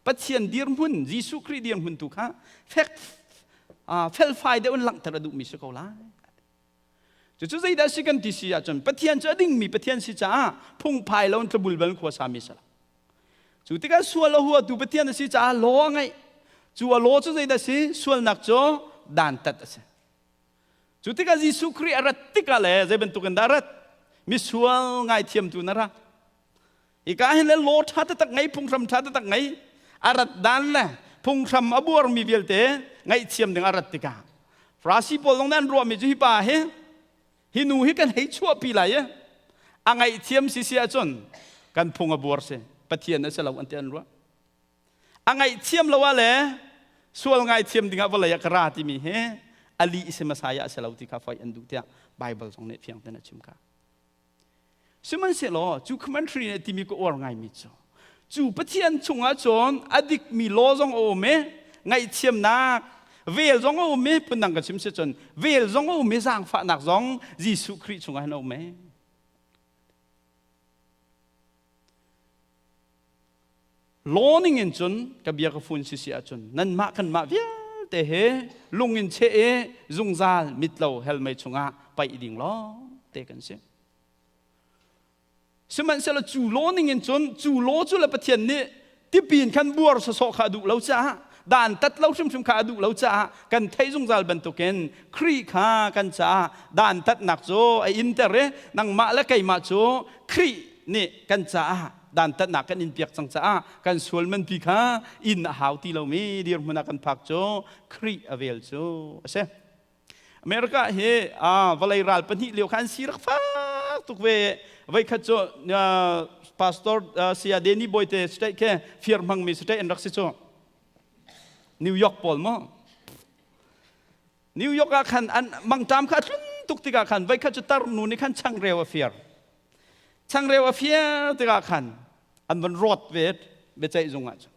Pathian dirhmun Jesuh Khrih dirhmun tu kha fek felfai deuh in langhter a duhmi si ko lai. Cucu zeidah si kan ti si ahcun Pathian cu a dingmi Pathian si caah phungphai lo in tlabulbal khua sami si lo. Cu tikah sual a huatu Pathian a si caah law a ngeih. Cu a law cu zeidah si? Sualnak cu dantat a si. Cu tikah Jesuh Khrih a rat tikah le zei bantukin dah a rat? Misual ngaithiamtu na ra. Hika hin le law ṭha taktak ngei, phunghram ṭha taktak ngei, a rat dan le phunghram a buarmi vialte ngaihthiam ding a rat tikah Farasi pawl zong nih an ruahmi cu hi pa hi hi nu hi kan hei chuahpi lai i a ngaihthiam si si ahcun kan phung a buar si Pathian a si lo an ti an ruah. A ngaihthiam lo ah le sual ngaithiam dingah vawlei ah ka ra timi hi a lih si Messiah a si lo ti kha foih an duh tiah Bible zong nih fiang tein a chim kha. Sihmanhsehlaw cu commentary nih timi ka uar ngaimi cu cu Pathian chungah cun a dikmi law zong a um i ngaihthiamnak vel zong a um i phundang ka chim si cun vel zong a um i zaangfahnak zong Jesuh Khrih chungah hin a um e. Law ning in cun ka bia ka fun sisi ahcun nanmah kanmah vialte he lung in cheh i zungzal mitlo helmei chungah paih ding lawng te kan si. Sihmanhsehlaw cu law ning in cun cu law cu le Pathian nih tipi in khan buar sawsawh kha a duh lo caah dan tat lo hrimhrim kha a duh lo caah kan theih zungzal bantukin Khrih kha kan caah dan tatnak cu a inter i nangmah le keimah cu Khrih nih kan caah dantatnak kan in piak cang caah kan sual manpi kha inn a hau ti lomi dirhmun ah kan phak cu Khrih a vel cu a si. America hi vawlei ral pahnih lio kha an si rak fak tuk ve. Voikhat cu pastor saya Danny Boy te state khe fir hmangmi state an rak si cu. New York pawl maw? New York ah khan an mangṭam kha a tlun tuk tikah khan voikhat cu tarnu nih khan changreu a fir. Changreu a fir tikah khan an van rawt ve biaceih zung ah cun.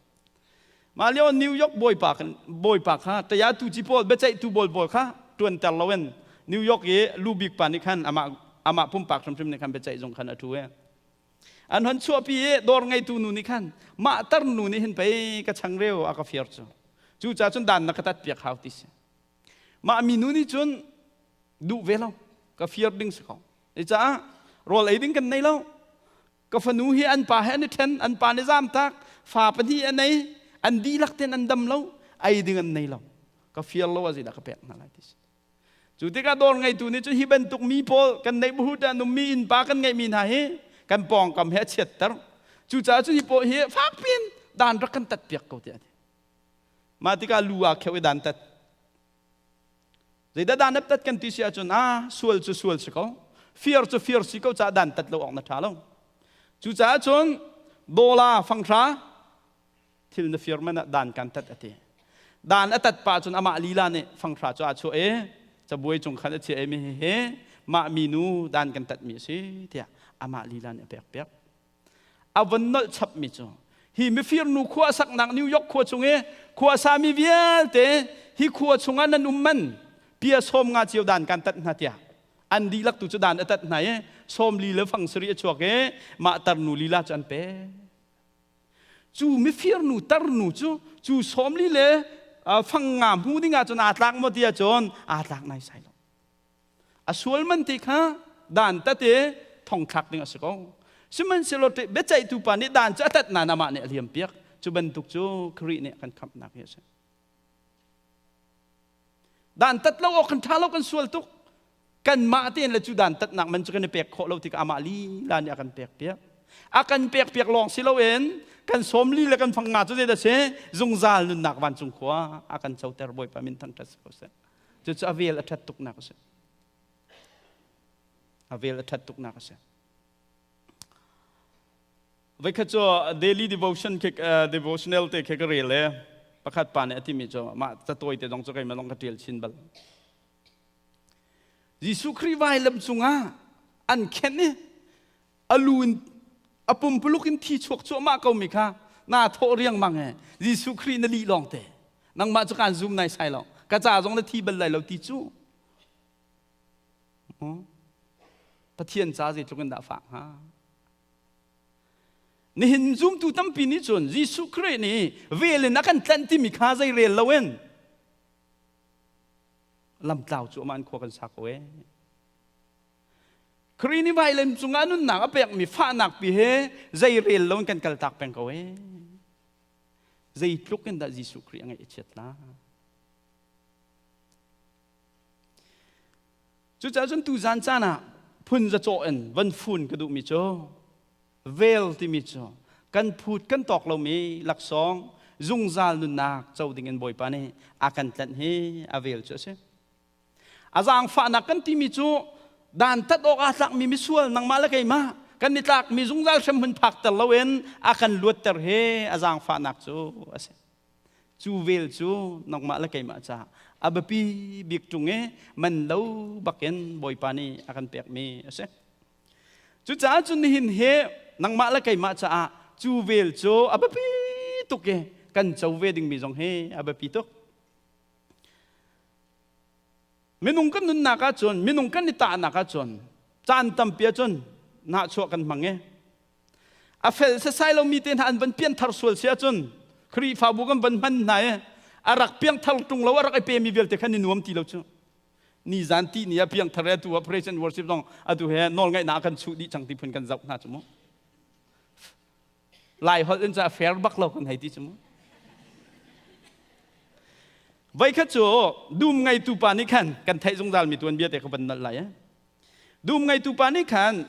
Mah lio New York bawipa khan bawipa kha taya tu ci pawl biaceihtu bawl pawl kha ṭuanter loin New York i lu bik pa nih khan amah amah pumpak hrimhrim nih khan biaceih zung khan a ṭhu i an hon chuahpi i dawr ngeitu nu nih khan mah tarnu nih hin pei ka changreu a ka fir cu cucaah cun dan na ka tat piak hau ti si mah minu nih cun duh ve lo ka fir ding si ko caah rawl ei ding kan nei lo ka fanu hi an pa he an i ṭhen an pa nih zam tak fa pahnih a nei an dihlak ten an dam lo ei ding an nei lo ka fir lo a zeidah ka pek hna lai ti si Cu tikah dawr ngeitu nih cun hi bantuk mi pawl kan neih buhut ah nummi innpa kan ngeihmi hna hi kan pawngkam he a chiatter. Cucaah cun hi pawl hi fakpi in dan rak kan tat piak ko tiah a ti. Mah tikah lu aa kheuh i dan tat. Zeidah dan tat kan ti si ahcun ah sual cu sual si ko. Fir cu fir si ko caah dan tat lo awk na ṭha lo. Cucaah cun dawla fanghra thil na fir man ah dan kan tat a ti. Dan a tat pa cun amah lila nih fanghra cu aa chuah i cabuai cung khan a chiah i mi hihi mah minu dan kan tatmi a si tiah amah lila nih a pek piak. A von nolh chapmi cu hi mifir nu khua saknak New York khua chung i khua sami vialte hi khua chungah nan um man pia sawm nga cio dan kan tat hna tiah an dihlak tu cu dan a tat hna i 40 le fang sarih a chuak i mah tarnu lila cu an pek. Cu mifir nu tarnu cu cu 40 le fang nga hmu ding ah cun aa tlak maw ti ahcun aa tlak naisai lo. A sual man ti kha dan tat i thongthlak ding a si ko. Sihmanhsehlaw biaceihtu pa nih dan cu a tat nain amah nih a liam piak. Cu bantuk cu Khrih nih a kan khamhnak hi a si. Dan tat lo awk kan ṭha lo kan sual tuk. Kanmah tein le cu dan tatnak man cu kan i pek khawh lo tikah amah lila nih a kan pek piak. A kan pek piak lawng si loin kan 40 le kan fang nga cu zeidah si zungzal nunnak vancung khua a kan coter Bawipa min thangṭhat si ko seh. Cucu a vel a ṭhat tuknak a si. A vel a ṭhat tuknak a si. Voikhat cu daily devotion khi devotional te khi ka rel i pakhat pa nih a timi cu mah catawi te zong cu keimah zong ka ṭial chin bal. Jesuh Khrih vailam cungah an khenh i a lu in a pumpuluk in thi chuak cuahmah ko mi kha naa thawh riangmang e Jesuh Khrih na lih lawng te nangmah cu kaan zum nai sai lo ka ca zong na thi bal lai lo ti cu Pathian ca zeitluk in dah fak hnga Nihin zumtu tampi nih cun Jesuh Khrih nih vel in a kan tlanh timi kha zei rel loin lamtlau cu amah an khua kan sa ko ee. Khrih nih vailam cungah nunnak a pekmi fahnak pi he zei rel loin kan kaltak peng ko ee. Zeitluk in dah Jesuh Khrih a ngaih a chiat la. Cucaah cun tuzan caan ah phun zacawh in van fun ka duhmi cu vel timi cu kan phut kan tawk lomi laksawng zungzal nunnak co ding in Bawipa nih a kan tlanh hi a vel cu a si. A zaangfahnak kan timi cu dantat awk aa tlakmi misual nangmah le keimah kan i tlakmi zungzal hremhmun phakter loin a kan luatter hi a zaangfahnak cu a si. Cu vel cu nangmah le keimah caah a biapi bik ṭung i man lo bakin Bawipa nih a kan pekmi a si. Cucaah cun nihin hi nangmah le keimah caah cu vel cu a biapi tuk i kan co ve dingmi zong hi a biapi tuk. Minung kan nunnak ahcun, minung kan i tahnak ahcun caan tampi ahcun nahchuah kan hmang i a fel sesai lomi te hna an van pianthar sual si ahcun Khrihfabu kan van hman hna i a rak piangthar ṭung lo a rak i pemi vialte khan i nuam ti lo cu ni zan ti ni a piangthar atu ah praise and worship zong atu he nawl ngaihnak kan chuh dih cang ti phun kan zoh hna cu mu lai holh in ca fair bak lo kan hei ti cu mu Voikhat cu dum ngeitu pa nih khan kan theih zungzal mi tuanbia te kha van nalh lai eh. Dum ngeitu pa nih khan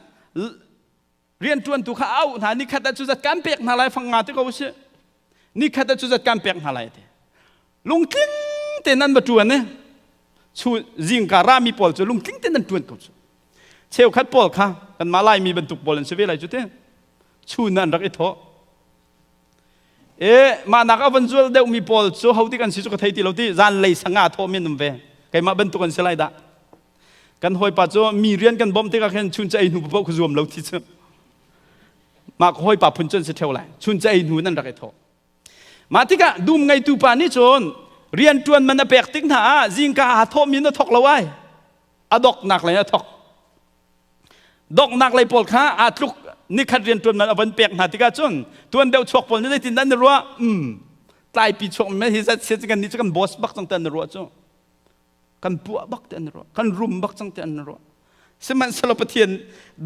rianṭuantu kha a auh hna nikhat ah cu zat kan pek hna lai fang nga te ko usih nikhat ah cu zat kan pek hna lai ti lungtling te nan va ṭuan i chu zingka rami pawl cu lungtling te nan ṭuan ko cu cheukhat pawl kha kanmah laimi bantuk pawl an si ve lai cu te chun an rak i thawh e mah nak a van zual deuhmi pawl cu ho tik an si cu ka thei ti lo ti zanlei sanga thawh mi an um ve keimah bantuk an si lai dah Kan hawipa cu mi rian kan bawmh tikah khin chun ca ei hnu paoh ka zuam lo ti cu. Mah ka hawipa phun cu an si ṭheo lai. Chun ca ei hnu in an rak i thawh. Mah tikah dum ngeitu pa nih cun rian ṭuan man a pek tik hna ah zingka aa thawhmi in a thawk lo ai. A doknak lei a thawk. Doknak lei pawl kha aa tluk nikhat rian ṭuan man a van pek hna tikah cun tuan deuh chuak pawl nih zeitin dah an i ruah? Um, tlaipi chuak mi hi zat sian kan nih cu kan boss bak cang te an i ruah cu. Kan puah bak te an ruah kan rum bak cang te an ruah sihmanhsehlaw Pathian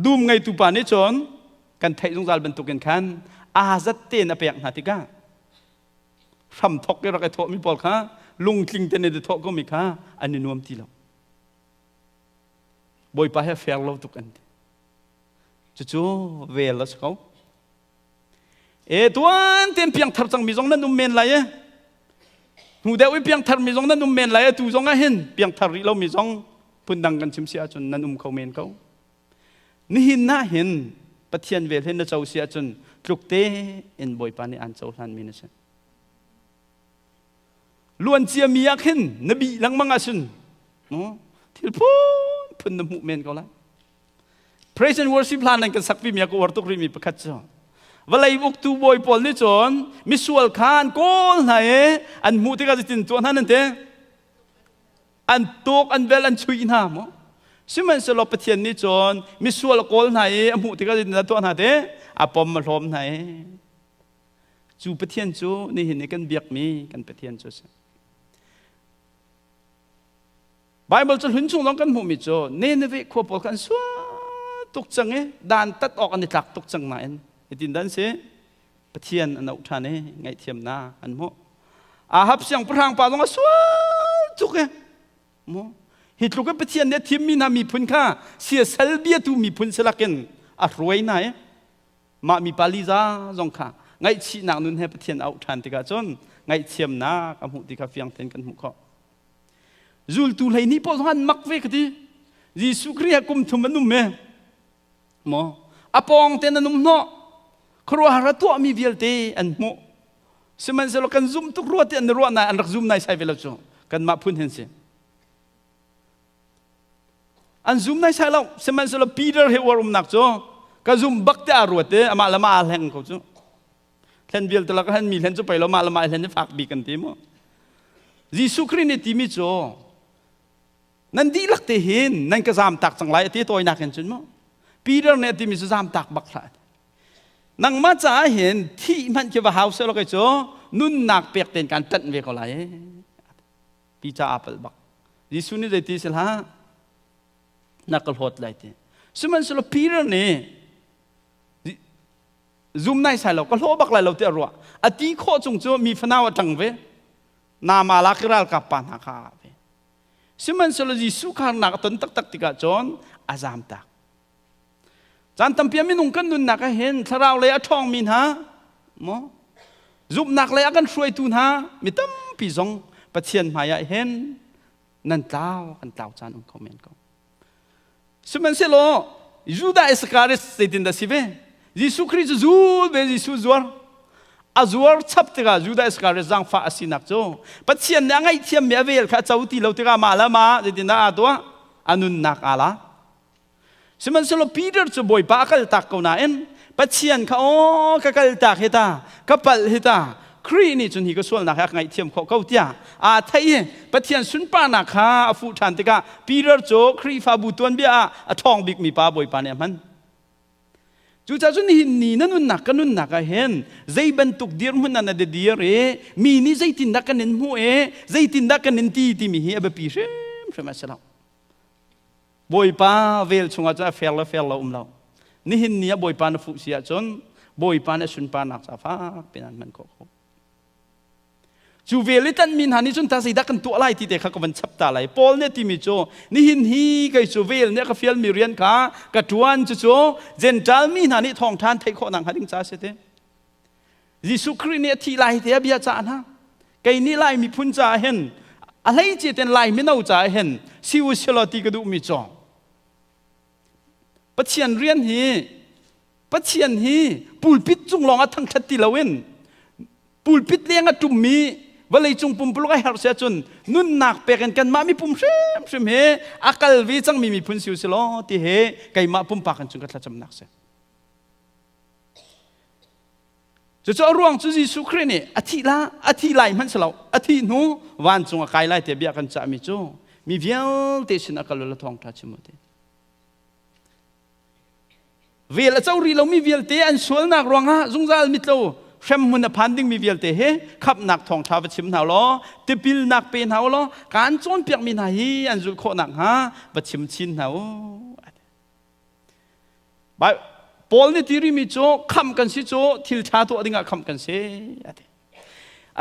dum ngeitu pa nih cun kan theih zungzal bantukin khan aa zat tein a pek hna tikah hram thok i rak i thawhmi pawl kha lungtling tein i thawh komi kha an i nuam ti lo Bawipa he fair lo tuk an ti cucu vel a si ko E tuan ten piangthar cangmi zong nan um men lai e. Hnu deuh i piangthar mi zong nan um men lai e. Tu zong ah hin piangthar rih lomi zong phundang kan chim si ahcun nan um kho men ko. Nihin na hin Pathian vel hin na co si ahcun tluk te in Bawipa nih aan cohlanmi na si. Luan ciami ah khin na bih lengmang ahcun thil phunphun na hmuh men ko lai. Praise and worship hla nan kan sakpi mi a ka uar tuk rihmi pakhat cu vawlei uktu bawi pawl nih cun misual kha an kawl hna i an hmuh tikah zeitin tuah hna nan ti an tuk an vel an chuih hna mu sihmanhsehlaw Pathian nih cun misual a kawl hna i a hmuh tikah zeitin tuah hna ti a pom a hlawm hna i cu Pathian cu nihin i kan biakmi kan Pathian cu a si. Baibal cu hlun chung zong kan hmuhmi cu Nineveh khua pawl kha an sual tuk cang i dan tat awk an i tlak tuk cang nain hitin dan si Pathian an auh ṭhan i ngaihthiamnak an hmuh. Ahab siangpahrang pa zong a sual tuk i mu hi tluk in Pathian nih a thimmi hna miphun kha siasal biatu miphun si lakin a hruai hna i mah mi pa liza zong kha ngaihchihnak nun he Pathian auh ṭhan tikah cun ngaihthiamnak a hmuh ti kha fiang tein kan hmuh khawh. Zultu 12 pawl zong an mak ve ka ti. Jesuh Khrih he kum thum an um e. Maw a pawng ten an um hnawh. Khuaruahhar a tuahmi vialte an hmuh. Sihmanhsehlaw kan zum tuk rua ti an ruah nai an rak zum nai sai ve lo cu. Kanmah phun hin si. An zum nai sai lo. Sihmanhsehlaw Peter he uar umnak cu ka zum bak te aa ruat i amah le mah aa hleng ko cu. Hlen vialte lak hlen mi hlen cu pei lo mah le mah hlen hi fak bik kan ti mu. Jesuh Khrih nih timi cu nan dihlak te hin nan ka zam tak cang lai a ti tawinak in cun mu. Peter nih a timi cu zam tak bak hlah. Nangmah caah hin thih hmanh khi va hau seh law kei cu nunnak pek tein kan ṭanh ve ko lai. Ti caah palh bak. Jesuh nih zeiti si hlah na ka hlawt lai ti. Sihmanhsehlaw Peter nih Zum nai sai lo ka hlawh bak lai lo tiah ruah. A ti khawh chung cu mi fanau a ṭang ve. Nama lak i ralkap pa hna kha a ve. Sihmanhsehlaw Jesuh kharnak a ton taktak tikah cun a zaam tak. Caan tampi ah minung kan nunnak ah hin thlarau lei a ṭhawngmi hna maw zumhnak lei a kan hruaitu hna mi tampi zong Pathian hmai ah hin nan tlau kan tlau caan um kho men ko. Sihmanhsehlaw Judah Iskariot zeitindah si ve? Jesuh Khrih cu zul ve Jesuh zuar. A zuar chap tikah Judah Iskariot zaangfah a sinak cu Pathian nih a ngaihthiammi a vel kha a co ti lo tikah mah le mah zeitindah aa tuah? A nunnak aa la. Sihmanhsehlaw Peter cu Bawipa a kaltak ko nain Pathian kha aw ka kaltak hi ta, ka palh hi ta, Khrih nih cun hi ka sualnak hi a ka ngaihthiam khawh ko tiah aa theih i Pathian sunparnak kha a fuh ṭhan tikah Peter cu Khrihfabu tuanbia ah a ṭhawng bikmi pa Bawipa nih a hman. Cucaah cun nihin ni na nunnak ka nunnak ah hin zei bantuk dirhmun ah na dir i mi nih zeitindah kan in hmuh i zeitindah kan in ti timi hi a biapi hrimhrim a si lo. Bawipa vel chungah cun a fair le fair lo um lo. Nihin ni ah Bawipa na fuh si ahcun Bawipa nih sunparnak ca fak piin an hman khawh ko. Cu vel i tanmi hna nih cun ta zeidah kan tuah lai ti te kha ka van chap ta lai. Paul nih a timi cu nihin hi kei cu vel nih a ka fialmi rian kha ka ṭuan cucu Gentile mi hna nih thawngṭha an theih khawh nakhnga ding ca a si ti. Jesuh Khrih nih a thih lai te a bia cah hna. Kei nih Lai miphun caah hin a hleice ten Lai mino caah hin si u silaw ti ka duhmi cu Pathian rian hi Pathian hi pulpit cung lawng ah thangṭhat ti loin pulpit leng a ṭummi vawleicung pumpuluk a herh si ahcun nunnak pek in kanmah mipum hrimhrim hi a kal ve cangmi miphun si u silaw ti hi keimah pumpak in cun ka thlacamnak si. Cucu a ruang cu Jesuh Khrih nih a thih la a thih lai hmanh si lo a thih hnu vancung a kai lai tiah bia kan cahmi cu mi vialte sin a kal la thawngṭha chim u ti. Vel a co rih lomi vialte an sualnak ruangah zungzal mitlo hremhmun a phan dingmi vialte hi khamhnak thawngṭha va chim hna law tipilnak pe hna u law kaan cawnpiakmi hna hi an zulh khawh nakhnga va chim chin hna u. Paul nih ti rihmi cu khamh kan si cu thil ṭha tuah dingah khamh kan si a ti.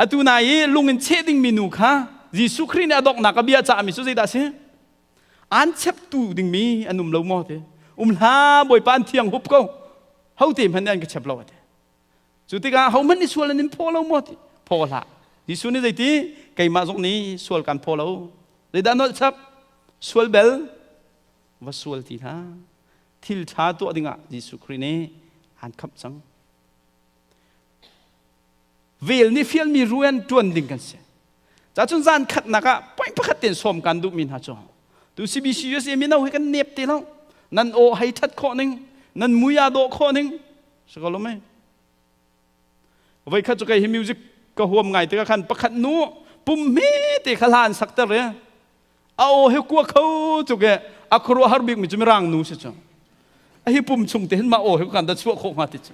Atu nai i lung in cheh dingmi nu kha Jesuh Khrih nih a donghnak a bia cahmi cu zeidah a si? An cheptu dingmi an um lo maw ti? Um hlah Bawipa an thiang hup ko. Hote hmanh nih an ka chep lo a ti. Cu tikah hohmanh nih sual an in phaw lo maw ti? Phaw hlah. Jesuh nih zeiti? Keimah zong nih sual kan phaw lo. Zeidah nolh chap? Sual bel va sual ti hlah. Thil ṭha tuah dingah Jesuh Khrih nih aan khamh cang. Vel nih fialmi rian ṭuan ding kan si. Cacun zan khatnak ah point pakhat ten sawm kan duhmi hna cu tu CBC USA mino hi kan nep te lo. Nan aw hei ṭhat khawh ning, nan mui aa dawh khawh ning, si ko lo mei? Voikhat cu kei hi music ka huam ngai tikah khan pakhat nu pum hme te kha hla an sakter i a aw hi kua kho tuk i a khuaruahhar bik mi cu mirang nu si cu. A hi pum chung te hin mah aw hi kan da chuah khawh hnga ti cu.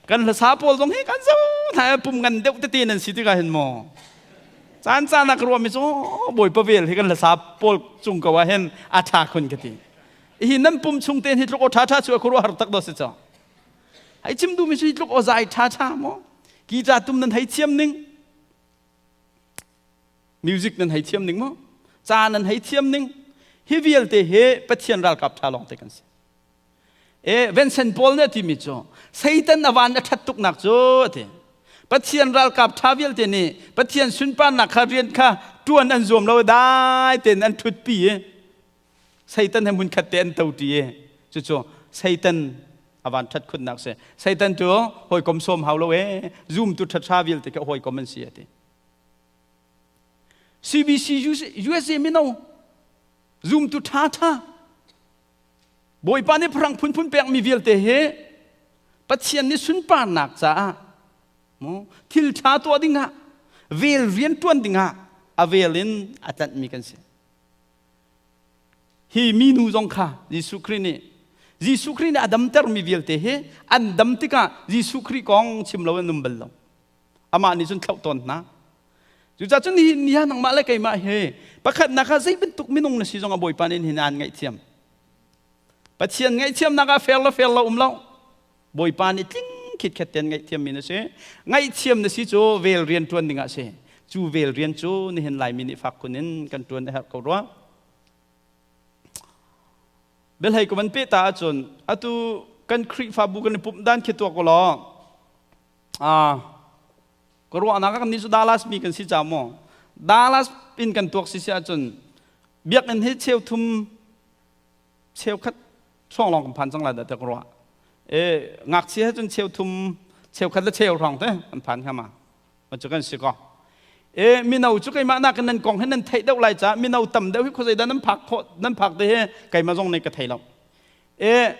Kan hlasa pawl zong hi kan zo hna pum ngan deuh tete nan si tikah hin maw. Caan caan ah ka ruah mi cu Bawipa vel hi kan hlasa pawl cung ko ah hin a ṭha khun ka ti. Hi nan pum chung te hi tluk aw ṭha ṭha chu a khuaruahhar tak do si cu. Hei chim duhmi cu hi tluk awzai ṭhaṭha maw guitar tum nan hei thiam ning, music nan hei thiam ning maw, ca nan hei thiam ning, hi vialte hi Pathian ralkap ṭha lawng te kan si. E Vincent Paul nih a timi cu Satan a van a ṭhat tuknak cu a ti. Pathian ralkap ṭha vialte nih Pathian sunparnak kha rian kha ṭuan an zuam lo, dai tein an ṭhutpi i Satan he hmunkhat te an to ṭi i cucu Satan a van ṭhat khunnak si. Satan cu hawikom sawm hau lo e, zumtu ṭhaṭha vialte kha hawikom an si a ti. CBC USA mino zumtu ṭhaṭha Bawipa nih phrang phunphun pekmi vialte hi Pathian nih sunparnak caah thil ṭha tuah dingah vel rian ṭuan dingah a vel in a tlanhmi kan si. Hi minu zong kha Jesuh Khrih nih a damtermi vialte hi an dam tikah Jesuh Khrih kong chim lo an um bal lo. Amah nih cun thlauh tawn hna. Cucaah cun nihin ni ah nangmah le keimah hi pakhatnak ah zei bantuk minung na si zong a Bawipa nih hin aan ngaihthiam. Pathian ngaihthiamnak ah fair le fair lo um lo. Bawipa nih tling khitkhet tein ngaihthiammi na si. Ngaihthiam na si cu vel rian ṭuan dingah a si. Cu vel rian cu nihin Laimi nih fak khun in kan ṭuan a herh ko rua. Biahlei ka van peh ta ahcun atu kan Khrihfabu kan i pumh dan khi tuak law ka ruahnak ah kan nih cu Dallas mi kan si ca maw Dallas in kan tuak si si ahcun biakinn hi cheu thum cheukhat hrawng lawng kan phan cang lai dah tiah ka ruah. E ngakchia he cun cheu thum cheukhat le cheu hrawng te kan phan hnga ma. Ma cu kan si ko. E mino cu keimah nak nan kong he nan theih deuh lai caah mino tam deuh hi khuazei dah nan phak khawh nan phak te he keimah zong nih ka thei lo. E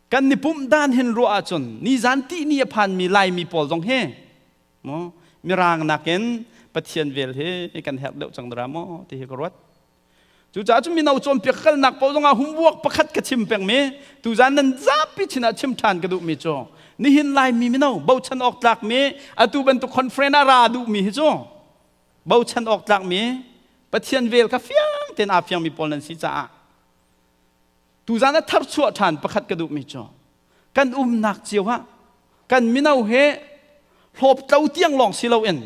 kan ni pumh dan hin ruah ahcun nizan tih ni a phanmi Laimi pawl zong hi mu mirang nakin Pathian vel hi kan herh deuh cang dara maw ti hi ka ruat. Cucaah cun mino cawnpiak kalnak paoh zongah humbuak pakhat ka chim pengmi tuzan nan zapi chin ah chim ṭhan ka duhmi cu nihin Laimi mino bochan awk tlakmi atu bantuk conference ah ra duhmi hi cu bochan awk tlakmi Pathian vel kha fiang tein aa fiangmi pawl nan si caah tuzan ah tharchuah ṭhan pakhat ka duhmi cu kan umnak cio ah kan mino he hlawptlo tiang lawng si loin,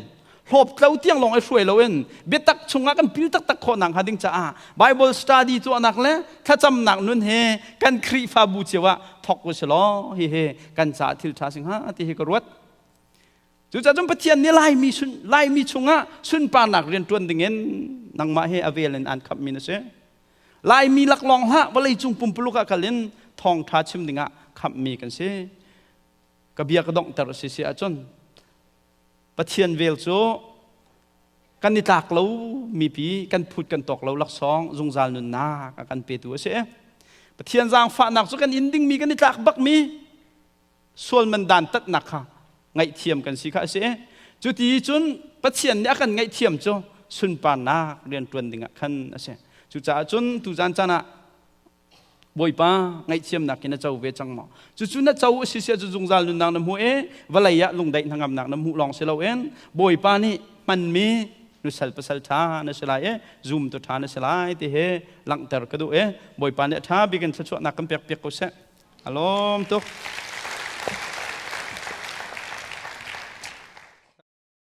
hlawptlo tiang lawng i hruai loin biatak chungah kan pil taktak khawh nakhnga ding caah Bible study tuahnak le thlacamnak nun he kan Khrihfabu cio ah thawk u si law hihi kan caah thil ṭha si hnga ti hi ka ruat. Cucaah cun Pathian nih Laimi, sun, Laimi chungah sunparnak rian ṭuan dingin nangmah he a vel in aan khamhmi na si. Laimi laklawng hlah, vawleicung pumpuluk ah kal in thawngṭha chim dingah khamhmi kan si. Ka bia ka donghter a si si ahcun Pathian vel cu kan i tlak lo mipi kan phut kan tawk lo laksawng zungzal nunnak a kan petu a si. Pathian zaangfahnak cu kan in dingmi kan i tlak bakmi sual man dan tatnak kha ngaihthiam kan si kha a si. Cuti cun Pathian nih a kan ngaihthiam cu sunparnak rian ṭuan dingah khan a si. Cucaah cun tuzan caan ah Bawipa ngaihthiamnak in na co ve cang maw? Cucu na co a si sia cu zungzal nunnak na hmu i vawlei ah lungdaih hnangamnak na hmuh lawng si loin Bawipa nih hmanmi nusal pasal ṭha na si lai i zumtu ṭha na si lai ti hi langhter ka duh i Bawipa nih a ṭha bik in thluachuahnak kan pek piak ko seh. A lawm tuk.